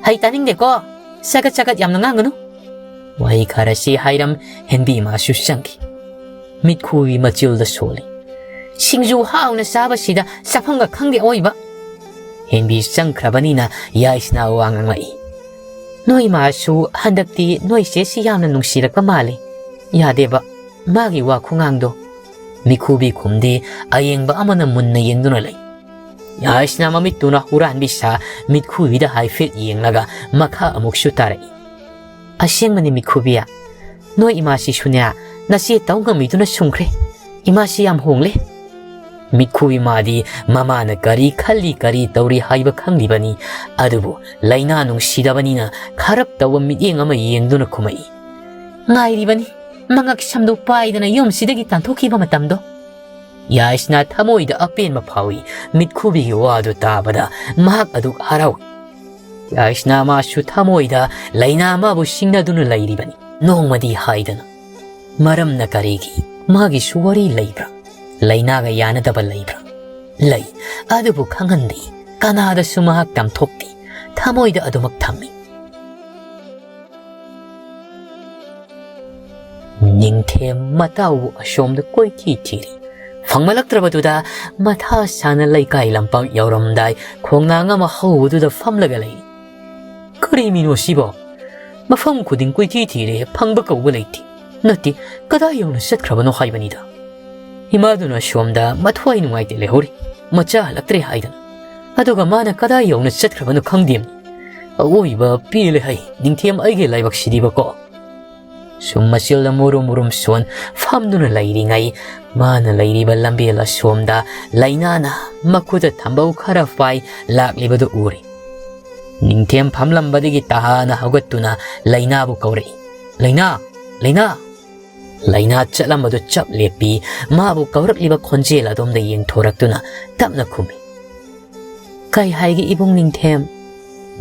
"ꯍꯩ ꯇꯥꯅꯤꯡꯗꯦꯀꯣ, ꯆꯒꯠ ꯆꯒꯠ ꯌꯥꯝꯅ ꯉꯥꯡꯒꯅꯨ"꯫ ꯋꯥꯍꯩ ꯈꯔꯁꯤ ꯍꯥꯏꯔꯝ ꯍꯦꯟꯕꯤ ꯃꯥꯁꯨ ꯆꯪꯈꯤ꯫ ꯃꯤꯠꯈꯨꯕꯤ ꯃꯆꯤꯜꯗ ꯁꯣꯜꯂꯤ꯫ "ꯁꯤꯡꯖꯨ ꯍꯥꯎꯅ ꯆꯥꯕꯁꯤꯗ ꯆꯥꯐꯝꯒ ꯈꯪꯗꯦ ꯑꯣꯏꯕ"꯫ ꯍꯦꯟꯕꯤ ꯆꯪꯈ꯭ꯔꯕꯅꯤꯅ ꯌꯥꯏꯁꯅꯥ ꯋꯥ ꯉꯥꯡꯂꯛꯏ꯫ "ꯅꯣꯏ ꯃꯥꯁꯨ ꯍꯟꯗꯛꯇꯤ ꯅꯣꯏ ꯆꯦꯁꯤ ꯌꯥꯝꯅ ꯅꯨꯡꯁꯤꯔꯛꯄ ꯃꯥꯜꯂꯤ꯫ ꯌꯥꯗꯦꯕ, ꯃꯥꯒꯤ ꯋꯥ ꯈꯨꯉꯥꯡꯗꯣ"꯫ ꯃꯤꯈꯨꯕꯤ ꯈꯨꯝꯗꯦ, ꯑꯌꯦꯡꯕ ꯑꯃꯅ ꯃꯨꯟꯅ ꯌꯦꯡꯗꯨꯅ ꯂꯩ꯫ ꯌꯥꯏꯁꯅꯥ ꯃꯃꯤꯠꯇꯨꯅ ꯍꯨꯔꯥꯟꯕꯤ ꯁꯥ ꯃꯤꯠꯈꯨꯕꯤꯗ ꯍꯥꯏꯐꯦꯠ ꯌꯦꯡꯂꯒ ꯃꯈꯥ ꯑꯃꯨꯛꯁꯨ ꯇꯥꯔꯛꯏ꯫ "ꯑꯁꯦꯡꯕꯅꯤ ꯃꯤꯈꯨꯕꯤ, ꯅꯣꯏ ꯏꯃꯥꯁꯤꯁꯨꯅꯦ ꯅꯆꯦ ꯇꯧ ꯉꯝꯃꯤꯗꯨꯅ ꯁꯨꯝꯈ꯭ꯔꯦ꯫ ꯏꯃꯥꯁꯤ ꯌꯥꯝ ꯍꯣꯡꯂꯦ"꯫ ꯃꯤꯠꯈꯨꯕꯤ ꯃꯥꯗꯤ ꯃꯃꯥꯅ ꯀꯔꯤ ꯈꯜꯂꯤ ꯀꯔꯤ ꯇꯧꯔꯤ ꯍꯥꯏꯕ ꯈꯪꯂꯤꯕꯅꯤ, ꯑꯗꯨꯕꯨ ꯂꯩꯅꯥ ꯅꯨꯡꯁꯤꯗꯕꯅꯤꯅ ꯈꯔꯞ ꯇꯧꯕ ꯃꯤꯠꯌꯦꯡ ꯑꯃ ꯌꯦꯡꯗꯨꯅ ꯈꯨꯝꯃꯛꯏ꯫ "ꯉꯥꯏꯔꯤꯕꯅꯤ, ꯃꯉꯛ ꯁꯝꯗꯣ ꯄꯥꯏꯗꯅ ꯌꯨꯝꯁꯤꯗꯒꯤ ꯇꯥꯟꯊꯣꯛꯈꯤꯕ ꯃꯇꯝꯗꯣ"꯫ ꯌꯥꯏꯁꯅꯥ ꯊꯃꯣꯏꯗ ꯑꯄꯦꯟꯕ ꯐꯥꯎꯏ꯫ ꯃꯤꯠꯈꯨꯕꯤꯒꯤ ꯋꯥꯗꯨ ꯇꯥꯕꯗ ꯃꯍꯥꯛ ꯑꯗꯨꯛ ꯍꯔꯥꯎꯏ꯫ ꯌꯥꯏꯁꯅꯥ ꯃꯥꯁꯨ ꯊꯃꯣꯏꯗ ꯂꯩꯅꯥ ꯑꯃꯕꯨ ꯁꯤꯡꯅꯗꯨꯅ ꯂꯩꯔꯤꯕꯅꯤ꯫ ꯅꯣꯡꯃꯗꯤ ꯍꯥꯏꯗꯅ꯫ ꯃꯔꯝꯅ ꯀꯔꯤꯒꯤ? ꯃꯥꯒꯤꯁꯨ ꯋꯥꯔꯤ ꯂꯩꯕ꯭ꯔꯥ? ꯂꯩꯅꯥꯒ ꯌꯥꯅꯗꯕ ꯂꯩꯕ꯭ꯔꯥ? ꯂꯩ꯫ ꯑꯗꯨꯕꯨ ꯈꯪꯍꯟꯗꯦ꯫ ꯀꯅꯥꯗꯁꯨ ꯃꯍꯥꯛ ꯇꯝꯊꯣꯛꯇꯦ꯫ ꯊꯃꯣꯏꯗ ꯑꯗꯨꯃꯛ ꯊꯝꯃꯤ꯫ ꯅꯤꯡꯊꯦꯝ ꯃꯇꯥꯎꯕꯨ ꯑꯁꯣꯝꯗ ꯀꯣꯏꯊꯤ ꯊꯤꯔꯤ꯫ ꯐꯪꯃꯜꯂꯛꯇ꯭ꯔꯕꯗꯨꯗ ꯃꯊꯥ ꯁꯥꯅ ꯂꯩꯀꯥꯏ ꯂꯝꯄꯥꯛ ꯌꯧꯔꯝꯗꯥꯏ ꯈꯣꯡꯅꯥꯡ ꯑꯃ ꯍꯧꯕꯗꯨꯗ ꯐꯝꯂꯒ ꯂꯩꯔꯤ꯫ ꯀꯩ ꯃꯤꯅꯣ ꯁꯤꯕꯣ? ꯃꯐꯝ ꯈꯨꯗꯤꯡ ꯀꯣꯏꯊꯤ ꯊꯤꯔꯦ, ꯐꯪꯕ ꯀꯧꯕ ꯂꯩꯇꯦ꯫ ꯅꯠꯇꯦ, ꯀꯗꯥꯏ ꯌꯧꯅ ꯆꯠꯈ꯭ꯔꯕꯅꯣ ꯍꯥꯏꯕꯅꯤꯗ꯫ ꯏꯃꯥꯗꯨꯅ ꯁꯣꯝꯗ ꯃꯊ꯭ꯋꯥꯏ ꯅꯨꯡꯉꯥꯏꯇꯦ ꯂꯩꯍꯧꯔꯤ, ꯃꯆꯥ ꯍꯜꯂꯛꯇ꯭ꯔꯦ ꯍꯥꯏꯗꯅ꯫ ꯑꯗꯨꯒ ꯃꯥꯅ ꯀꯗꯥꯏ ꯌꯧꯅ ꯆꯠꯈ꯭ꯔꯕꯅꯣ ꯈꯪꯗꯦ꯫ ꯑꯋꯣꯏꯕ ꯄꯦꯜꯂꯦ ꯍꯩ, ꯅꯤꯡꯊꯦꯝ ꯑꯩꯒꯤ ꯂꯥꯏꯕꯛꯁꯤꯗꯤꯕꯀꯣ꯫ ꯁꯨꯝ ꯃꯆꯤꯜꯗ ꯃꯨꯔꯨꯝ ꯃꯨꯔꯨꯝ ꯁꯣꯟ ꯐꯝꯗꯨꯅ ꯂꯩꯔꯤꯉꯩ, ꯃꯥꯅ ꯂꯩꯔꯤꯕ ꯂꯝꯕꯦꯜ ꯑꯁꯣꯝꯗ ꯂꯩꯅꯥꯅ ꯃꯈꯨꯠꯇ ꯊꯝꯕꯧ ꯈꯔ ꯄꯥꯏ ꯂꯥꯛꯂꯤꯕꯗꯨ ꯎꯔꯦ꯫ ꯅꯤꯡꯊꯦꯝ ꯐꯝꯂꯝꯕꯗꯒꯤ ꯇꯍꯥꯅ ꯍꯧꯒꯠꯇꯨꯅ ꯂꯩꯅꯥꯕꯨ ꯀꯧꯔꯛꯏ, "ꯂꯩꯅꯥ! ꯂꯩꯅꯥ!" ꯂꯩꯅꯥ ꯆꯠꯂꯝꯕꯗꯨ ꯆꯞ ꯂꯦꯞꯄꯤ, ꯃꯥꯕꯨ ꯀꯧꯔꯛꯂꯤꯕ ꯈꯣꯟꯖꯦꯜ ꯑꯗꯣꯝꯗ ꯌꯦꯡꯊꯣꯔꯛꯇꯨꯅ ꯇꯞꯅ ꯈꯨꯝꯃꯤ, "ꯀꯩ ꯍꯥꯏꯒꯦ ꯏꯕꯨꯡ ꯅꯤꯡꯊꯦꯝ?"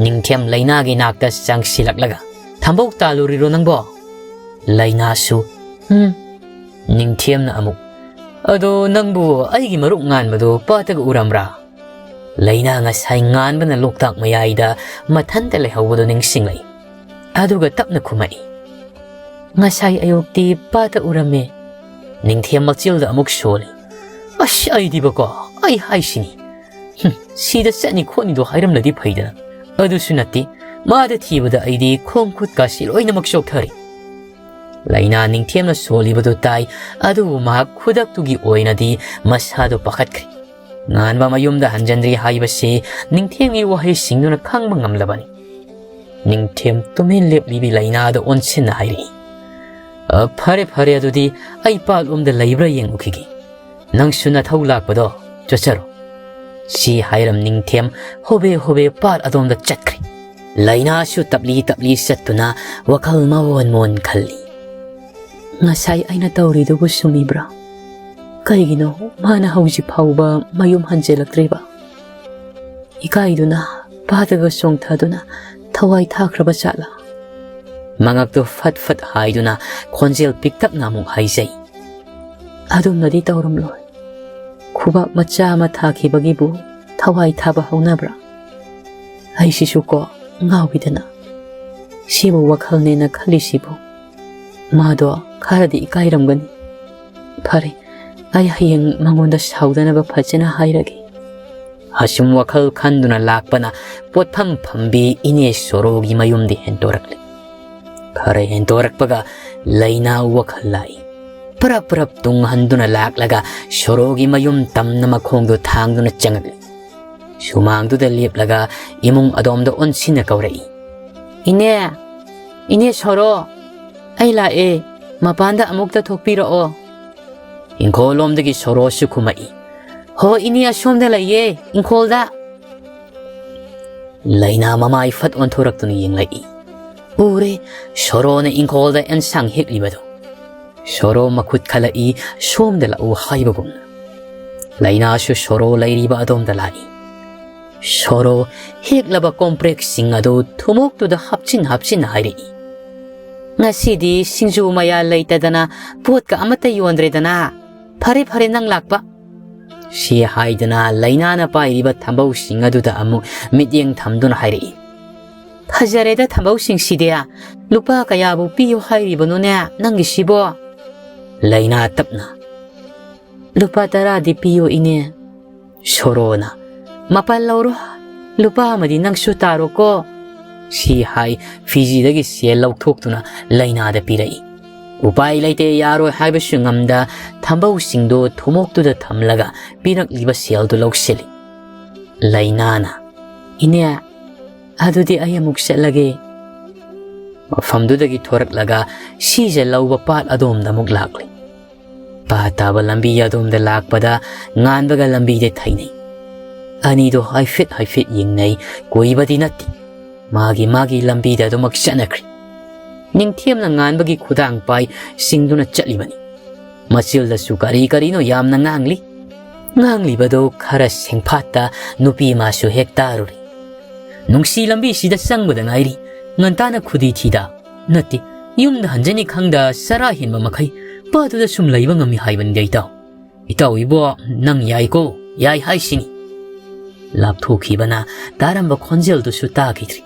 ꯅꯤꯡꯊꯦꯝ ꯂꯩꯅꯥꯒꯤ ꯅꯥꯛꯇ ꯆꯪꯁꯤꯜꯂꯛꯂꯒ, "ꯊꯝꯕꯧ ꯇꯥꯜꯂꯨꯔꯤꯔꯣ ꯅꯪꯕꯣ?" ꯂꯩꯅꯥꯁꯨ, "ꯎꯝ"꯫ ꯅꯤꯡꯊꯦꯝꯅ ꯑꯃꯨꯛ, "ꯑꯗꯣ ꯅꯪꯕꯨ ꯑꯩꯒꯤ ꯃꯔꯨꯞ ꯉꯥꯟꯕꯗꯣ ꯄꯥꯠꯇꯒ ꯎꯔꯝꯕ꯭ꯔꯥ?" ꯂꯩꯅꯥ ꯉꯁꯥꯏ ꯉꯥꯟꯕꯅ ꯂꯣꯛꯇꯥꯛ ꯃꯌꯥꯏꯗ ꯃꯊꯟꯇ ꯂꯩꯍꯧꯕꯗꯨ ꯅꯤꯡꯁꯤꯡꯂꯛꯏ꯫ ꯑꯗꯨꯒ ꯇꯞꯅ ꯈꯨꯝꯃꯛꯏ, "ꯉꯁꯥꯏ ꯑꯌꯨꯛꯇꯤ ꯄꯥꯠꯇ ꯎꯔꯝꯃꯦ"꯫ ꯅꯤꯡꯊꯦꯝ ꯃꯆꯤꯜꯗ ꯑꯃꯨꯛ ꯁꯣꯜꯂꯤ, "ꯑꯁ, ꯑꯩꯗꯤꯕꯀꯣ, ꯑꯩ ꯍꯥꯏꯁꯤꯅꯤ꯫ ꯍꯨꯝ, ꯁꯤꯗ ꯆꯠꯅꯤ ꯈꯣꯠꯅꯤꯗꯣ ꯍꯥꯏꯔꯝꯂꯗꯤ ꯐꯩꯗꯅ꯫ ꯑꯗꯨꯁꯨ ꯅꯠꯇꯦ, ꯃꯥꯗ ꯊꯤꯕꯗ ꯑꯩꯗꯤ ꯈꯣꯡ ꯈꯨꯠꯀꯥꯁꯤ ꯂꯣꯏꯅꯃꯛ ꯆꯣꯛꯊꯔꯦ"꯫ ꯂꯩꯅꯥ ꯅꯤꯡꯊꯦꯝꯅ ꯁꯣꯜꯂꯤꯕꯗꯨ ꯇꯥꯏ, ꯑꯗꯨꯕꯨ ꯃꯍꯥꯛ ꯈꯨꯗꯛꯇꯨꯒꯤ ꯑꯣꯏꯅꯗꯤ ꯃꯁꯥꯗꯨ ꯄꯥꯈꯠꯈ꯭ꯔꯦ꯫ ꯉꯥꯟꯕ ꯃꯌꯨꯝꯗ ꯍꯟꯖꯤꯟꯗ꯭ꯔꯤ ꯍꯥꯏꯕꯁꯤ ꯅꯤꯡꯊꯦꯝꯒꯤ ꯋꯥꯍꯩꯁꯤꯡꯗꯨꯅ ꯈꯪꯕ ꯉꯝꯂꯕꯅꯤ꯫ ꯅꯤꯡꯊꯦꯝ ꯇꯨꯃꯤꯟ ꯂꯦꯞꯂꯤꯕꯤ ꯂꯩꯅꯥꯗ ꯑꯣꯟꯁꯤꯟꯅ ꯍꯥꯏꯔꯛꯏ, "ꯑ, ꯐꯔꯦ, ꯐꯔꯦ, ꯑꯗꯨꯗꯤ ꯑꯩ ꯄꯥꯠꯂꯣꯝꯗ ꯂꯩꯕ꯭ꯔꯥ ꯌꯦꯡꯉꯨꯈꯤꯒꯦ꯫ ꯅꯪꯁꯨ ꯅꯊꯧ ꯂꯥꯛꯄꯗꯣ ꯆꯠꯆꯔꯣ"꯫ ꯁꯤ ꯍꯥꯏꯔꯝ ꯅꯤꯡꯊꯦꯝ ꯍꯣꯕꯦ ꯍꯣꯕꯦ ꯄꯥꯠ ꯑꯗꯣꯝꯗ ꯆꯠꯈ꯭ꯔꯦ꯫ ꯂꯩꯅꯥꯁꯨ ꯇꯞꯂꯤ ꯇꯞꯂꯤ ꯆꯠꯇꯨꯅ ꯋꯥꯈꯜ ꯃꯑꯣꯟ ꯃꯑꯣꯟ ꯈꯜꯂꯤ꯫ "ꯉꯁꯥꯏ ꯑꯩꯅ ꯇꯧꯔꯤꯗꯨꯕꯨ ꯆꯨꯝꯃꯤꯕ꯭ꯔꯥ? ꯀꯩꯒꯤꯅꯣ ꯃꯥꯅ ꯍꯧꯖꯤꯛ ꯐꯥꯎꯕ ꯃꯌꯨꯝ ꯍꯟꯖꯤꯜꯂꯛꯇ꯭ꯔꯤꯕ? ꯏꯀꯥꯏꯗꯨꯅ ꯄꯥꯠꯇꯒ ꯆꯣꯡꯊꯗꯨꯅ ꯊꯋꯥꯏ ꯊꯥꯈ꯭ꯔꯕ ꯖꯥꯠꯂꯥ?" ꯃꯉꯛꯇꯨ ꯐꯠ ꯐꯠ ꯍꯥꯏꯗꯨꯅ ꯈꯣꯟꯖꯦꯜ ꯄꯤꯛꯇꯛꯅ ꯑꯃꯨꯛ ꯍꯥꯏꯖꯩ, "ꯑꯗꯨꯝꯅꯗꯤ ꯇꯧꯔꯝꯂꯣꯏ꯫ ꯈꯨꯕꯥꯛ ꯃꯆꯥ ꯑꯃ ꯊꯥꯈꯤꯕꯒꯤꯕꯨ ꯊꯋꯥꯏ ꯊꯥꯕ ꯍꯧꯅꯕ꯭ꯔꯥ? ꯑꯩꯁꯤꯁꯨ ꯀꯣ ꯉꯥꯎꯏꯗꯅ꯫ ꯁꯤꯕꯨ ꯋꯥꯈꯜꯅꯦꯅ ꯈꯜꯂꯤꯁꯤꯕꯨ꯫ ꯃꯥꯗꯣ ꯈꯔꯗꯤ ꯏꯀꯥꯏꯔꯝꯒꯅꯤ꯫ ꯐꯔꯦ, ꯑꯩ ꯍꯌꯦꯡ ꯃꯉꯣꯟꯗ ꯁꯥꯎꯗꯅꯕ ꯐꯖꯅ ꯍꯥꯏꯔꯒꯦ"꯫ ꯑꯁꯨꯝ ꯋꯥꯈꯜ ꯈꯟꯗꯨꯅ ꯂꯥꯛꯄꯅ ꯄꯣꯠꯐꯝ ꯐꯝꯕꯤ ꯏꯅꯦ ꯁꯣꯔꯣꯒꯤ ꯃꯌꯨꯝꯗꯤ ꯍꯦꯟꯇꯣꯔꯛꯂꯦ꯫ ꯈꯔ ꯍꯦꯟꯇꯣꯔꯛꯄꯒ ꯂꯩꯅꯥ ꯋꯥꯈꯜ ꯂꯥꯛꯏ꯫ ꯄꯔꯞ ꯄꯔꯞ ꯇꯨꯡ ꯍꯟꯗꯨꯅ ꯂꯥꯛꯂꯒ ꯁꯣꯔꯣꯒꯤ ꯃꯌꯨꯝ ꯇꯝꯅ ꯃꯈꯣꯡꯗꯨ ꯊꯥꯡꯗꯨꯅ ꯆꯪꯉꯛꯂꯦ꯫ ꯁꯨꯃꯥꯡꯗꯨꯗ ꯂꯦꯞꯂꯒ ꯏꯃꯨꯡ ꯑꯗꯣꯝꯗ ꯑꯣꯟꯁꯤꯟꯅ ꯀꯧꯔꯛꯏ꯫ "ꯏꯅꯦ, ꯏꯅꯦ ꯁꯣꯔꯣ, ꯑꯩ ꯂꯥꯛꯑꯦ, ꯃꯄꯥꯟꯗ ꯑꯃꯨꯛꯇ ꯊꯣꯛꯄꯤꯔꯛꯑꯣ"꯫ ꯏꯪꯈꯣꯜꯂꯣꯝꯗꯒꯤ ꯁꯣꯔꯣꯁꯨ ꯈꯨꯝꯃꯛꯏ꯫ "ꯍꯣ ꯏꯅꯦ, ꯑꯁꯣꯝꯗ ꯂꯩꯌꯦ, ꯏꯪꯈꯣꯜꯗ"꯫ ꯂꯩꯅꯥ ꯃꯃꯥꯏ ꯐꯠ ꯑꯣꯟꯊꯣꯔꯛꯇꯨꯅ ꯌꯦꯡꯂꯛꯏ꯫ ꯎꯔꯦ, ꯁꯣꯔꯣꯅ ꯏꯪꯈꯣꯜꯗ ꯑꯦꯟꯁꯥꯡ ꯍꯦꯛꯂꯤꯕꯗꯨ꯫ ꯁꯣꯔꯣ ꯃꯈꯨꯠ ꯈꯜꯂꯛꯏ, ꯁꯣꯝꯗ ꯂꯥꯛꯎ ꯍꯥꯏꯕꯒꯨꯝꯅ꯫ ꯂꯩꯅꯥꯁꯨ ꯁꯣꯔꯣ ꯂꯩꯔꯤꯕ ꯑꯗꯣꯝꯗ ꯂꯥꯛꯏ꯫ ꯁꯣꯔꯣ ꯍꯦꯛꯂꯕ ꯀꯣꯝꯄ꯭ꯔꯦꯛꯁꯤꯡ ꯑꯗꯨ ꯊꯨꯃꯣꯛꯇꯨꯗ ꯍꯥꯞꯆꯤꯟ ꯍꯥꯞꯆꯤꯟ ꯍꯥꯏꯔꯛꯏ꯫ "ꯉꯁꯤꯗꯤ ꯁꯤꯡꯖꯨ ꯃꯌꯥ ꯂꯩꯇꯗꯅ ꯄꯣꯠꯀ ꯑꯃꯠꯇ ꯌꯣꯟꯗ꯭ꯔꯦꯗꯅ꯫ ꯐꯔꯦ ꯐꯔꯦ, ꯅꯪ ꯂꯥꯛꯄ"꯫ ꯁꯤ ꯍꯥꯏꯗꯅ ꯂꯩꯅꯥꯅ ꯄꯥꯏꯔꯤꯕ ꯊꯝꯕꯧꯁꯤꯡ ꯑꯗꯨꯗ ꯑꯃꯨꯛ ꯃꯤꯠꯌꯦꯡ ꯊꯝꯗꯨꯅ ꯍꯥꯏꯔꯛꯏ꯫ "ꯐꯖꯔꯦꯗ ꯊꯝꯕꯧꯁꯤꯡꯁꯤꯗꯤ꯫ ꯂꯨꯄꯥ ꯀꯌꯥꯕꯨ ꯄꯤꯌꯨ ꯍꯥꯏꯔꯤꯕꯅꯣꯅꯦ ꯅꯪꯒꯤꯁꯤꯕꯣ?" ꯂꯩꯅꯥ ꯇꯞꯅ, "ꯂꯨꯄꯥ ꯇꯔꯥꯗꯤ ꯄꯤꯌꯨ ꯏꯅꯦ"꯫ ꯁꯣꯔꯣꯅ, "ꯃꯥꯄꯜ ꯂꯧꯔꯣ, ꯂꯨꯄꯥ ꯑꯃꯗꯤ ꯅꯪꯁꯨ ꯇꯥꯔꯣꯀꯣ"꯫ ꯁꯤ ꯍꯥꯏ ꯐꯤꯖꯤꯗꯒꯤ ꯁꯦꯜ ꯂꯧꯊꯣꯛꯇꯨꯅ ꯂꯩꯅꯥꯗ ꯄꯤꯔꯛꯏ꯫ ꯎꯄꯥꯏ ꯂꯩꯇꯦ, ꯌꯥꯔꯣꯏ ꯍꯥꯏꯕꯁꯨ ꯉꯝꯗ ꯊꯝꯕꯧꯁꯤꯡꯗꯨ ꯊꯨꯃꯣꯛꯇꯨꯗ ꯊꯝꯂꯒ ꯄꯤꯔꯛꯂꯤꯕ ꯁꯦꯜꯗꯨ ꯂꯧꯁꯤꯜꯂꯤ꯫ ꯂꯩꯅꯥꯅ, "ꯏꯅꯦ, ꯑꯗꯨꯗꯤ ꯑꯩ ꯑꯃꯨꯛ ꯆꯠꯂꯒꯦ"꯫ ꯃꯐꯝꯗꯨꯗꯒꯤ ꯊꯣꯔꯛꯂꯒ ꯁꯤꯖ ꯂꯧꯕ ꯄꯥꯠ ꯑꯗꯣꯝꯗ ꯑꯃꯨꯛ ꯂꯥꯛꯂꯤ꯫ ꯄꯥꯠ ꯇꯥꯕ ꯂꯝꯕꯤ ꯑꯗꯣꯝꯗ ꯂꯥꯛꯄꯗ ꯉꯥꯟꯕꯒ ꯂꯝꯕꯤꯗ ꯊꯩꯅꯩ꯫ ꯑꯅꯤꯗꯣ ꯍꯥꯏꯐꯦꯠ ꯍꯥꯏꯐꯦꯠ ꯌꯦꯡꯅꯩ, ꯀꯨꯏꯕꯗꯤ ꯅꯠꯇꯦ꯫ ꯃꯥꯒꯤ ꯃꯥꯒꯤ ꯂꯝꯕꯤꯗ ꯑꯗꯨꯃꯛ ꯆꯠꯅꯈ꯭ꯔꯦ꯫ ꯅꯤꯡꯊꯦꯝꯅ ꯉꯥꯟꯕꯒꯤ ꯈꯨꯗꯥꯡ ꯄꯥꯏ ꯁꯤꯡꯗꯨꯅ ꯆꯠꯂꯤꯕꯅꯤ꯫ ꯃꯆꯤꯜꯗꯁꯨ ꯀꯔꯤ ꯀꯔꯤꯅꯣ ꯌꯥꯝꯅ ꯉꯥꯡꯂꯤ꯫ ꯉꯥꯡꯂꯤꯕꯗꯨ ꯈꯔ ꯁꯦꯡꯐꯥꯠꯇ ꯅꯨꯄꯤ ꯑꯃꯁꯨ ꯍꯦꯛ ꯇꯥꯔꯨꯔꯦ꯫ "ꯅꯨꯡꯁꯤ, ꯂꯝꯕꯤꯁꯤꯗ ꯆꯪꯕꯗ ꯉꯥꯏꯔꯤ, ꯉꯟꯇꯥꯅ ꯈꯨꯗꯤ ꯊꯤꯗ꯫ ꯅꯠꯇꯦ, ꯌꯨꯝꯗ ꯍꯟꯖꯅꯤ ꯈꯪꯗ ꯆꯔꯥ ꯍꯦꯟꯕ ꯃꯈꯩ ꯄꯥꯠꯇꯨꯗ ꯁꯨꯝ ꯂꯩꯕ ꯉꯝꯃꯤ ꯍꯥꯏꯕꯅꯤꯗ ꯏꯇꯥꯎ꯫ ꯏꯇꯥꯎ ꯏꯕꯣ, ꯅꯪ ꯌꯥꯏꯀꯣ, ꯌꯥꯏ ꯍꯥꯏꯁꯤꯅꯤ"꯫ ꯂꯥꯞꯊꯣꯛꯈꯤꯕꯅ ꯇꯥꯔꯝꯕ ꯈꯣꯟꯖꯦꯜꯗꯨꯁꯨ ꯇꯥꯈꯤꯗ꯭ꯔꯤ꯫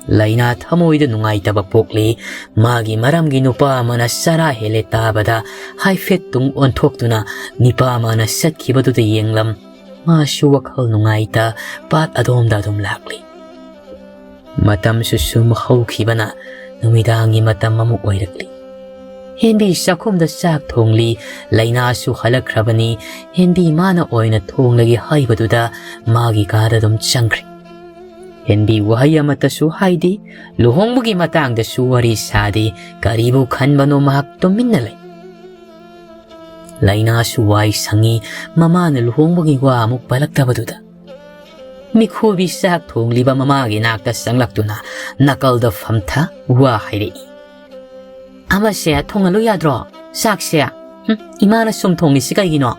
ꯂꯩꯅꯥ ꯊꯃꯣꯏꯗ ꯅꯨꯡꯉꯥꯏꯇꯕ ꯄꯣꯛꯂꯤ꯫ ꯃꯥꯒꯤ ꯃꯔꯝꯒꯤ ꯅꯨꯄꯥ ꯑꯃꯅ ꯆꯔꯥ ꯍꯦꯜꯂꯦ ꯇꯥꯕꯗ ꯍꯥꯏꯐꯦꯠ ꯇꯨꯡ ꯑꯣꯟꯊꯣꯛꯇꯨꯅ ꯅꯤꯄꯥ ꯑꯃꯅ ꯆꯠꯈꯤꯕꯗꯨꯗ ꯌꯦꯡꯂꯝ꯫ ꯃꯥꯁꯨ ꯋꯥꯈꯜ ꯅꯨꯡꯉꯥꯏꯇ ꯄꯥꯠ ꯑꯗꯣꯝꯗ ꯑꯗꯨꯝ ꯂꯥꯛꯂꯤ꯫ ꯃꯇꯝꯁꯨ ꯁꯨꯝ ꯍꯧꯈꯤꯕꯅ ꯅꯨꯃꯤꯗꯥꯡꯒꯤ ꯃꯇꯝ ꯑꯃꯨꯛ ꯑꯣꯏꯔꯛꯂꯤ꯫ ꯍꯦꯟꯕꯤ ꯆꯥꯛꯈꯨꯝꯗ ꯆꯥꯛ ꯊꯣꯡꯂꯤ꯫ ꯂꯩꯅꯥꯁꯨ ꯍꯜꯂꯛꯈ꯭ꯔꯕꯅꯤ꯫ ꯍꯦꯟꯕꯤ ꯃꯥꯅ ꯑꯣꯏꯅ ꯊꯣꯡꯂꯒꯦ ꯍꯥꯏꯕꯗꯨꯗ ꯃꯥꯒꯤ ꯀꯥꯗ ꯑꯗꯨꯝ ꯆꯪꯈ꯭ꯔꯦ꯫ ꯍꯦꯟꯕꯤ ꯋꯥꯍꯩ ꯑꯃꯠꯇꯁꯨ ꯍꯥꯏꯗꯦ꯫ ꯂꯨꯍꯣꯡꯕꯒꯤ ꯃꯇꯥꯡꯗꯁꯨ ꯋꯥꯔꯤ ꯁꯥꯗꯦ꯫ ꯀꯔꯤꯕꯨ ꯈꯟꯕꯅꯣ ꯃꯍꯥꯛ ꯇꯨꯃꯤꯟꯅ ꯂꯩ꯫ ꯂꯩꯅꯥꯁꯨ ꯋꯥꯏ ꯁꯪꯉꯤ꯫ ꯃꯃꯥꯅ ꯂꯨꯍꯣꯡꯕꯒꯤ ꯋꯥ ꯑꯃꯨꯛ ꯄꯜꯂꯛꯇꯕꯗꯨꯗ ꯃꯤꯈꯨꯕꯤ ꯆꯥꯛ ꯊꯣꯡꯂꯤꯕ ꯃꯃꯥꯒꯤ ꯅꯥꯛꯇ ꯆꯪꯂꯛꯇꯨꯅ ꯅꯥꯀꯜꯗ ꯐꯝꯊ ꯋꯥ ꯍꯥꯏꯔꯛꯏ꯫ "ꯑꯃꯁꯦ ꯊꯣꯡꯍꯜꯂꯨ ꯌꯥꯗ꯭ꯔꯣ? ꯆꯥꯛꯁꯦ꯫ ꯍꯨꯝ, ꯏꯃꯥꯅ ꯁꯨꯝ ꯊꯣꯡꯂꯤꯁꯤ ꯀꯩꯒꯤꯅꯣ?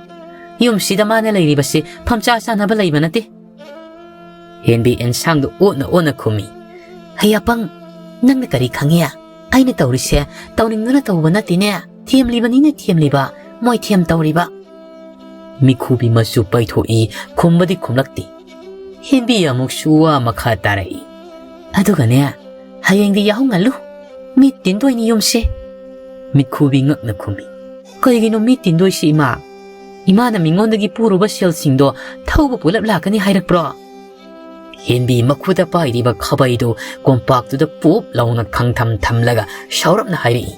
ꯌꯨꯝꯁꯤꯗ ꯃꯥꯅ ꯂꯩꯔꯤꯕꯁꯤ ꯐꯝꯆꯥ ꯆꯥꯅꯕ ꯂꯩꯕ ꯅꯠꯇꯦ꯫" ꯍꯦꯟꯕꯤ ꯑꯦꯟꯁꯥꯡꯗꯨ ꯑꯣꯠꯅ ꯑꯣꯠꯅ ꯈꯨꯝꯃꯤ꯫ "ꯍꯩ ꯑꯄꯪ, ꯅꯪꯅ ꯀꯔꯤ ꯈꯪꯉꯤ? ꯑꯩꯅ ꯇꯧꯔꯤꯁꯦ ꯇꯧꯅꯤꯡꯗꯨꯅ ꯇꯧꯕ ꯅꯠꯇꯦꯅꯦ꯫ ꯊꯦꯝꯂꯤꯕꯅꯤꯅꯦ ꯊꯦꯝꯂꯤꯕ, ꯃꯣꯏ ꯊꯦꯝ ꯇꯧꯔꯤꯕ꯫" ꯃꯤꯈꯨꯕꯤ ꯃꯆꯨ ꯄꯩꯊꯣꯛꯏ, ꯈꯨꯝꯕꯗꯤ ꯈꯨꯝꯂꯛꯇꯦ꯫ ꯍꯦꯟꯕꯤ ꯑꯃꯨꯛꯁꯨ ꯋꯥ ꯃꯈꯥ ꯇꯥꯔꯛꯏ꯫ "ꯑꯗꯨꯒꯅꯦ, ꯍꯌꯦꯡꯗꯤ ꯌꯥꯍꯧ ꯉꯜꯂꯨ꯫ ꯃꯤ ꯇꯤꯟꯗꯣꯏꯅꯤ ꯌꯨꯝꯁꯦ꯫" ꯃꯤꯈꯨꯕꯤ ꯉꯛꯅ ꯈꯨꯝꯃꯤ꯫ "ꯀꯩꯒꯤꯅꯣ ꯃꯤ ꯇꯤꯟꯗꯣꯏꯁꯤ ꯏꯃꯥ? ꯏꯃꯥꯅ ꯃꯤꯉꯣꯟꯗꯒꯤ ꯄꯨꯔꯨꯕ ꯁꯦꯜꯁꯤꯡꯗꯣ ꯊꯧꯕ ꯄꯨꯂꯞ ꯂꯥꯛꯀꯅꯤ ꯍꯥꯏꯔꯛꯄ꯭ꯔꯣ?" ꯍꯦꯟꯕꯤ ꯃꯈꯨꯠꯇ ꯄꯥꯏꯔꯤꯕ ꯈꯥꯕꯩꯗꯨ ꯀꯣꯝꯄꯥꯛꯇꯨꯗ ꯄꯨꯞ ꯂꯥꯎꯅ ꯈꯪꯊꯝ ꯊꯝꯂꯒ ꯁꯥꯎꯔꯞꯅ ꯍꯥꯏꯔꯛꯏ꯫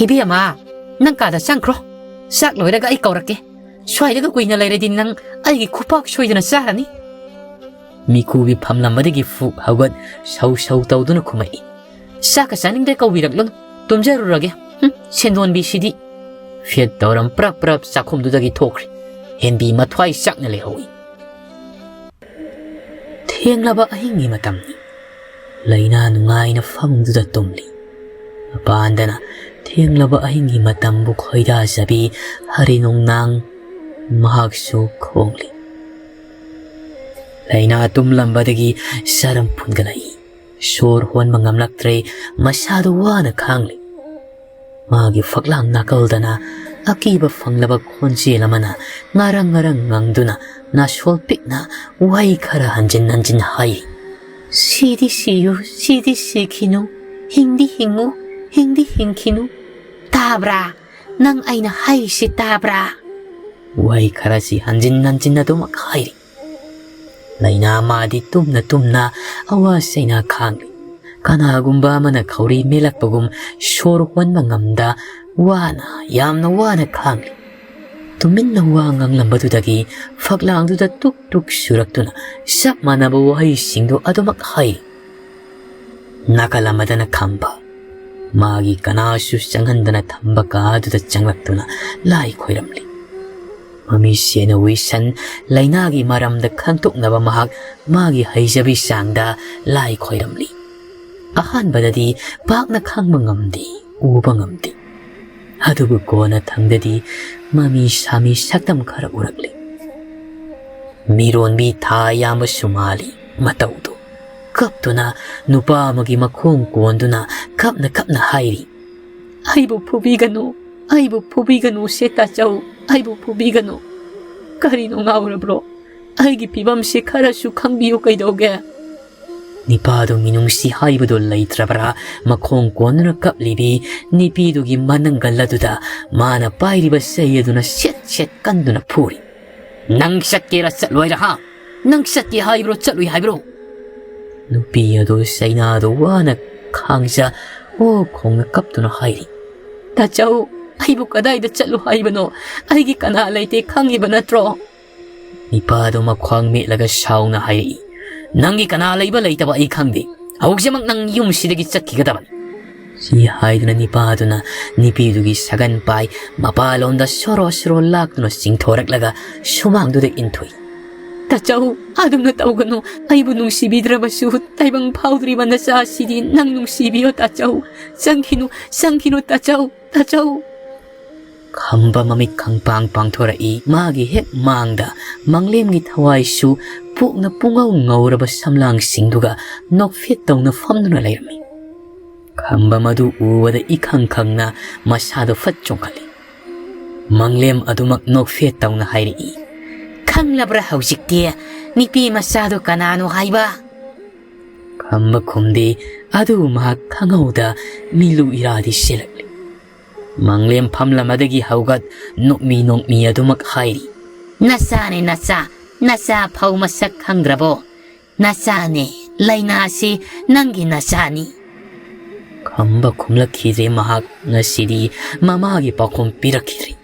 "ꯏꯕꯦꯝꯃ, ꯅꯪ ꯀꯥꯗ ꯆꯪꯈ꯭ꯔꯣ꯫ ꯆꯥꯛ ꯂꯣꯏꯔꯒ ꯑꯩ ꯀꯧꯔꯛꯀꯦ꯫ ꯁ꯭ꯋꯥꯏꯗꯒ ꯀꯨꯏꯅ ꯂꯩꯔꯗꯤ ꯅꯪ ꯑꯩꯒꯤ ꯈꯨꯄꯥꯛ ꯁꯣꯏꯗꯅ ꯆꯥꯔꯅꯤ꯫" ꯃꯤꯈꯨꯕꯤ ꯐꯝꯂꯝꯕꯗꯒꯤ ꯐꯨꯛ ꯍꯧꯒꯠ ꯁꯧ ꯁꯧ ꯇꯧꯗꯨꯅ ꯈꯨꯝꯃꯛꯏ꯫ "ꯆꯥꯛꯀ ꯆꯥꯅꯤꯡꯗ꯭ꯔꯦ, ꯀꯧꯕꯤꯔꯛꯂꯅꯨ꯫ ꯇꯨꯝꯖꯔꯨꯔꯒꯦ꯫ ꯍꯨꯝ, ꯁꯦꯟꯗꯣꯟꯕꯤꯁꯤꯗꯤ꯫" ꯐꯦꯠ ꯇꯧꯔꯝ ꯄ꯭ꯔꯞ ꯄ꯭ꯔꯞ ꯆꯥꯛꯈꯨꯝꯗꯨꯗꯒꯤ ꯊꯣꯛꯈ꯭ꯔꯦ꯫ ꯍꯦꯟꯕꯤ ꯃꯊ꯭ꯋꯥꯏ ꯆꯥꯛꯅ ꯂꯩꯍꯧꯏ꯫ ꯊꯦꯡꯂꯕ ꯑꯍꯤꯡꯒꯤ ꯃꯇꯝꯅꯤ꯫ ꯂꯩꯅꯥ ꯅꯨꯡꯉꯥꯏꯅ ꯐꯃꯨꯡꯗꯨꯗ ꯇꯨꯝꯂꯤ꯫ ꯃꯄꯥꯟꯗꯅ ꯊꯦꯡꯂꯕ ꯑꯍꯤꯡꯒꯤ ꯃꯇꯝꯕꯨ ꯈꯣꯏꯗꯥꯖꯕꯤ ꯍꯔꯤ ꯅꯣꯡꯅꯥꯡ ꯃꯍꯥꯛꯁꯨ ꯈꯣꯡꯂꯤ꯫ ꯂꯩꯅꯥ ꯇꯨꯝꯂꯝꯕꯗꯒꯤ ꯆꯔꯝ ꯐꯨꯟꯒꯠꯂꯛꯏ꯫ ꯁꯣꯔ ꯍꯣꯟꯕ ꯉꯝꯂꯛꯇ꯭ꯔꯦ꯫ ꯃꯁꯥꯗꯨ ꯋꯥꯅ ꯈꯥꯡꯂꯤ꯫ ꯃꯥꯒꯤ ꯐꯛꯂꯥꯡ ꯅꯥꯀꯜꯗꯅ ꯑꯀꯤꯕ ꯐꯪꯂꯕ ꯈꯣꯟꯖꯦꯜ ꯑꯃꯅ ꯉꯔꯪ ꯉꯔꯪ ꯉꯪꯗꯨꯅ ꯅꯥꯁꯣꯜ ꯄꯤꯛꯅ ꯋꯥꯍꯩ ꯈꯔ ꯍꯟꯖꯤꯟ ꯍꯟꯖꯤꯟ ꯍꯥꯏ꯫ "ꯁꯤꯗꯤ ꯁꯤꯌꯨ, ꯁꯤꯗꯤ ꯁꯤꯈꯤꯅꯨ, ꯍꯤꯡꯗꯤ ꯍꯤꯡꯉꯨ, ꯍꯤꯡꯗꯤ ꯍꯤꯡꯈꯤꯅꯨ꯫ ꯇꯥꯕ꯭ꯔꯥ? ꯅꯪ ꯑꯩꯅ ꯍꯥꯏꯔꯤꯁꯤ ꯇꯥꯕ꯭ꯔꯥ?" ꯋꯥꯍꯩ ꯈꯔꯁꯤ ꯍꯟꯖꯤꯟ ꯍꯟꯖꯤꯟ ꯑꯗꯨꯃꯛ ꯍꯥꯏꯔꯤ꯫ ꯂꯩꯅꯥ ꯃꯥꯗꯤ ꯇꯨꯝꯅ ꯇꯨꯝꯅ ꯑꯋꯥ ꯆꯩꯅꯥ ꯈꯥꯡꯂꯤ꯫ ꯀꯅꯥꯒꯨꯝꯕ ꯑꯃꯅ ꯈꯧꯔꯤ ꯃꯦꯜꯂꯛꯄꯒꯨꯝ ꯁꯣꯔ ꯍꯣꯟꯕ ꯉꯝꯗ ꯋꯥꯅ, ꯌꯥꯝꯅ ꯋꯥꯅ ꯈꯥꯡꯂꯤ꯫ ꯇꯨꯃꯤꯟꯅ ꯋꯥ ꯉꯥꯡꯂꯝꯕꯗꯨꯗꯒꯤ ꯐꯛꯂꯥꯡꯗꯨꯗ ꯇꯨꯛ ꯇꯨꯛ ꯁꯨꯔꯛꯇꯨꯅ ꯆꯞ ꯃꯥꯟꯅꯕ ꯋꯥꯍꯩꯁꯤꯡꯗꯨ ꯑꯗꯨꯃꯛ ꯍꯥꯏꯔꯤ꯫ ꯅꯥꯀꯜ ꯑꯃꯗꯅ ꯈꯝꯕ, ꯃꯥꯒꯤ ꯀꯅꯥꯁꯨ ꯆꯪꯍꯟꯗꯅ ꯊꯝꯕ ꯀꯥ ꯑꯗꯨꯗ ꯆꯪꯂꯛꯇꯨꯅ ꯂꯥꯏ ꯈꯣꯏꯔꯝꯂꯤ꯫ ꯃꯃꯤꯠ ꯁꯦꯟꯅ ꯋꯤꯁꯟ ꯂꯥꯏꯅꯥꯒꯤ ꯃꯔꯝꯗ ꯈꯪꯗꯣꯛꯅꯕ ꯃꯍꯥꯛ ꯃꯥꯒꯤ ꯍꯩꯖꯕꯤ ꯆꯥꯡꯗ ꯂꯥꯏ ꯈꯣꯏꯔꯝꯂꯤ꯫ ꯑꯍꯥꯟꯕꯗꯗꯤ ꯄꯥꯛꯅ ꯈꯪꯕ ꯉꯝꯗꯦ, ꯎꯕ ꯉꯝꯗꯦ꯫ ꯑꯗꯨꯕꯨ ꯀꯣꯟꯅ ꯊꯪꯗꯗꯤ ꯃꯃꯤ ꯁꯥꯃꯤ ꯁꯛꯇꯝ ꯈꯔ ꯎꯔꯛꯂꯤ꯫ ꯃꯤꯔꯣꯟꯕꯤ ꯊꯥ ꯌꯥꯝꯕꯁꯨ ꯃꯥꯜꯂꯤ ꯃꯇꯧꯗꯨ꯫ ꯀꯞꯇꯨꯅ ꯅꯨꯄꯥ ꯑꯃꯒꯤ ꯃꯈꯣꯡ ꯀꯣꯟꯗꯨꯅ ꯀꯞꯅ ꯀꯞꯅ ꯍꯥꯏꯔꯤ, "ꯑꯩꯕꯨ ꯐꯨꯕꯤꯒꯅꯨ, ꯑꯩꯕꯨ ꯐꯨꯕꯤꯒꯅꯨ ꯁꯦ ꯇꯥꯆꯧ, ꯑꯩꯕꯨ ꯐꯨꯕꯤꯒꯅꯨ꯫ ꯀꯔꯤꯅꯣ, ꯉꯥꯎꯔꯕ꯭ꯔꯣ? ꯑꯩꯒꯤ ꯐꯤꯕꯝꯁꯦ ꯈꯔꯁꯨ ꯈꯪꯕꯤꯌꯨ ꯀꯩꯗꯧꯒꯦ?" ꯅꯤꯄꯥꯗꯨ ꯃꯤꯅꯨꯡꯁꯤ ꯍꯥꯏꯕꯗꯨ ꯂꯩꯇ꯭ꯔꯕ꯭ꯔꯥ? ꯃꯈꯣꯡ ꯀꯣꯟꯗꯨꯅ ꯀꯞꯂꯤꯕꯤ ꯅꯤꯄꯤꯗꯨꯒꯤ ꯃꯅꯪꯒꯜ ꯑꯗꯨꯗ ꯃꯥꯅ ꯄꯥꯏꯔꯤꯕ ꯆꯩ ꯑꯗꯨꯅ ꯁꯦꯠ ꯁꯦꯠ ꯀꯟꯗꯨꯅ ꯐꯨꯔꯤ꯫ "ꯅꯪ ꯆꯠꯀꯦꯔꯥ ꯆꯠꯂꯣꯏꯔꯥ, ꯍꯥ? ꯅꯪ ꯆꯠꯀꯦ ꯍꯥꯏꯕ꯭ꯔꯣ, ꯆꯠꯂꯨꯏ ꯍꯥꯏꯕ꯭ꯔꯣ?" ꯅꯨꯄꯤ ꯑꯗꯨ ꯆꯩꯅꯥꯗꯨ ꯋꯥꯅ ꯈꯥꯡꯖ ꯑꯣ ꯈꯣꯡꯅ ꯀꯞꯇꯨꯅ ꯍꯥꯏꯔꯤ, "ꯇꯥꯆꯧ, ꯑꯩꯕꯨ ꯀꯗꯥꯏꯗ ꯆꯠꯂꯨ ꯍꯥꯏꯕꯅꯣ? ꯑꯩꯒꯤ ꯀꯅꯥ ꯂꯩꯇꯦ ꯈꯪꯉꯤꯕ ꯅꯠꯇ꯭ꯔꯣ?" ꯅꯤꯄꯥꯗꯨ ꯃꯈ꯭ꯋꯥꯡ ꯃꯦꯠꯂꯒ ꯁꯥꯎꯅ ꯍꯥꯏꯔꯛꯏ, "ꯅꯪꯒꯤ ꯀꯅꯥ ꯂꯩꯕ ꯂꯩꯇꯕ ꯑꯩ ꯈꯪꯗꯦ꯫ ꯍꯧꯖꯤꯛꯃꯛ ꯅꯪ ꯌꯨꯝꯁꯤꯗꯒꯤ ꯆꯠꯈꯤꯒꯗꯕꯅꯤ꯫" ꯁꯤ ꯍꯥꯏꯗꯨꯅ ꯅꯤꯄꯥꯗꯨꯅ ꯅꯤꯄꯤꯗꯨꯒꯤ ꯁꯒꯟ ꯄꯥꯏ ꯃꯄꯥꯂꯣꯝꯗ ꯁꯣꯔꯣ ꯁꯣꯔꯣ ꯂꯥꯛꯇꯨꯅ ꯆꯤꯡꯊꯣꯔꯛꯂꯒ ꯁꯨꯃꯥꯡꯗꯨꯗ ꯏꯟꯊꯨꯏ꯫ "ꯇꯥꯆꯧ, ꯑꯗꯨꯝꯅ ꯇꯧꯒꯅꯨ꯫ ꯑꯩꯕꯨ ꯅꯨꯡꯁꯤꯕꯤꯗ꯭ꯔꯕꯁꯨ ꯇꯥꯏꯕꯪ ꯐꯥꯎꯗ꯭ꯔꯤꯕ ꯅꯆꯥꯁꯤꯗꯤ ꯅꯪ ꯅꯨꯡꯁꯤꯕꯤꯌꯣ ꯇꯥꯆꯧ꯫ ꯆꯪꯈꯤꯅꯨ, ꯆꯪꯈꯤꯅꯨ ꯇꯥꯆꯧ, ꯇꯥꯆꯧ꯫" ꯈꯝꯕ ꯃꯃꯤꯠ ꯈꯪꯄꯥꯡ ꯄꯥꯡꯊꯣꯔꯛꯏ꯫ ꯃꯥꯒꯤ ꯍꯦꯛ ꯃꯥꯡꯗ ꯃꯪꯂꯦꯝꯒꯤ ꯊꯋꯥꯏꯁꯨ ꯄꯣꯛꯅ ꯄꯨꯡꯉꯧ ꯉꯧꯔꯕ ꯁꯝꯂꯥꯡꯁꯤꯡꯗꯨꯒ ꯅꯣꯛꯐꯦꯠ ꯇꯧꯅ ꯐꯝꯗꯨꯅ ꯂꯩꯔꯝꯃꯤ꯫ ꯈꯝꯕ ꯃꯗꯨ ꯎꯕꯗ ꯏꯈꯪ ꯈꯪꯅ ꯃꯁꯥꯗꯣ ꯐꯠ ꯆꯣꯡꯈꯠꯂꯤ꯫ ꯃꯪꯂꯦꯝ ꯑꯗꯨꯃꯛ ꯅꯣꯛꯐꯦꯠ ꯇꯧꯅ ꯍꯥꯏꯔꯛꯏ, "ꯈꯪꯂꯕ꯭ꯔꯥ ꯍꯧꯖꯤꯛꯇꯤ ꯅꯨꯄꯤ ꯃꯆꯥꯗꯣ ꯀꯅꯥꯅꯣ ꯍꯥꯏꯕ?" ꯈꯝꯕ ꯈꯨꯝꯗꯦ꯫ ꯑꯗꯨꯕꯨ ꯃꯍꯥꯛ ꯈꯪꯍꯧꯗ ꯃꯤꯂꯨ ꯏꯔꯥꯗꯤ ꯆꯦꯜꯂꯛꯂꯤ꯫ ꯃꯪꯂꯦꯝ ꯐꯝꯂꯝꯕꯗꯒꯤ ꯍꯧꯒꯠ ꯅꯣꯛꯃꯤ ꯅꯣꯛꯃꯤ ꯑꯗꯨꯃꯛ ꯍꯥꯏꯔꯤ꯫ "ꯅꯆꯥꯅꯦ ꯅꯆꯥ, ꯅꯆꯥ ꯐꯧ ꯃꯁꯛ ꯈꯪꯗ꯭ꯔꯕꯣ? ꯅꯆꯥꯅꯦ, ꯂꯥꯏꯅꯥꯁꯤ ꯅꯪꯒꯤ ꯅꯆꯥꯅꯤ꯫" ꯈꯝꯕ ꯈꯨꯝꯂꯛꯈꯤꯗ꯭ꯔꯦ ꯃꯍꯥꯛ, ꯉꯁꯤꯗꯤ ꯃꯃꯥꯒꯤ ꯄꯥꯎꯈꯨꯝ ꯄꯤꯔꯛꯈꯤꯗ꯭ꯔꯦ꯫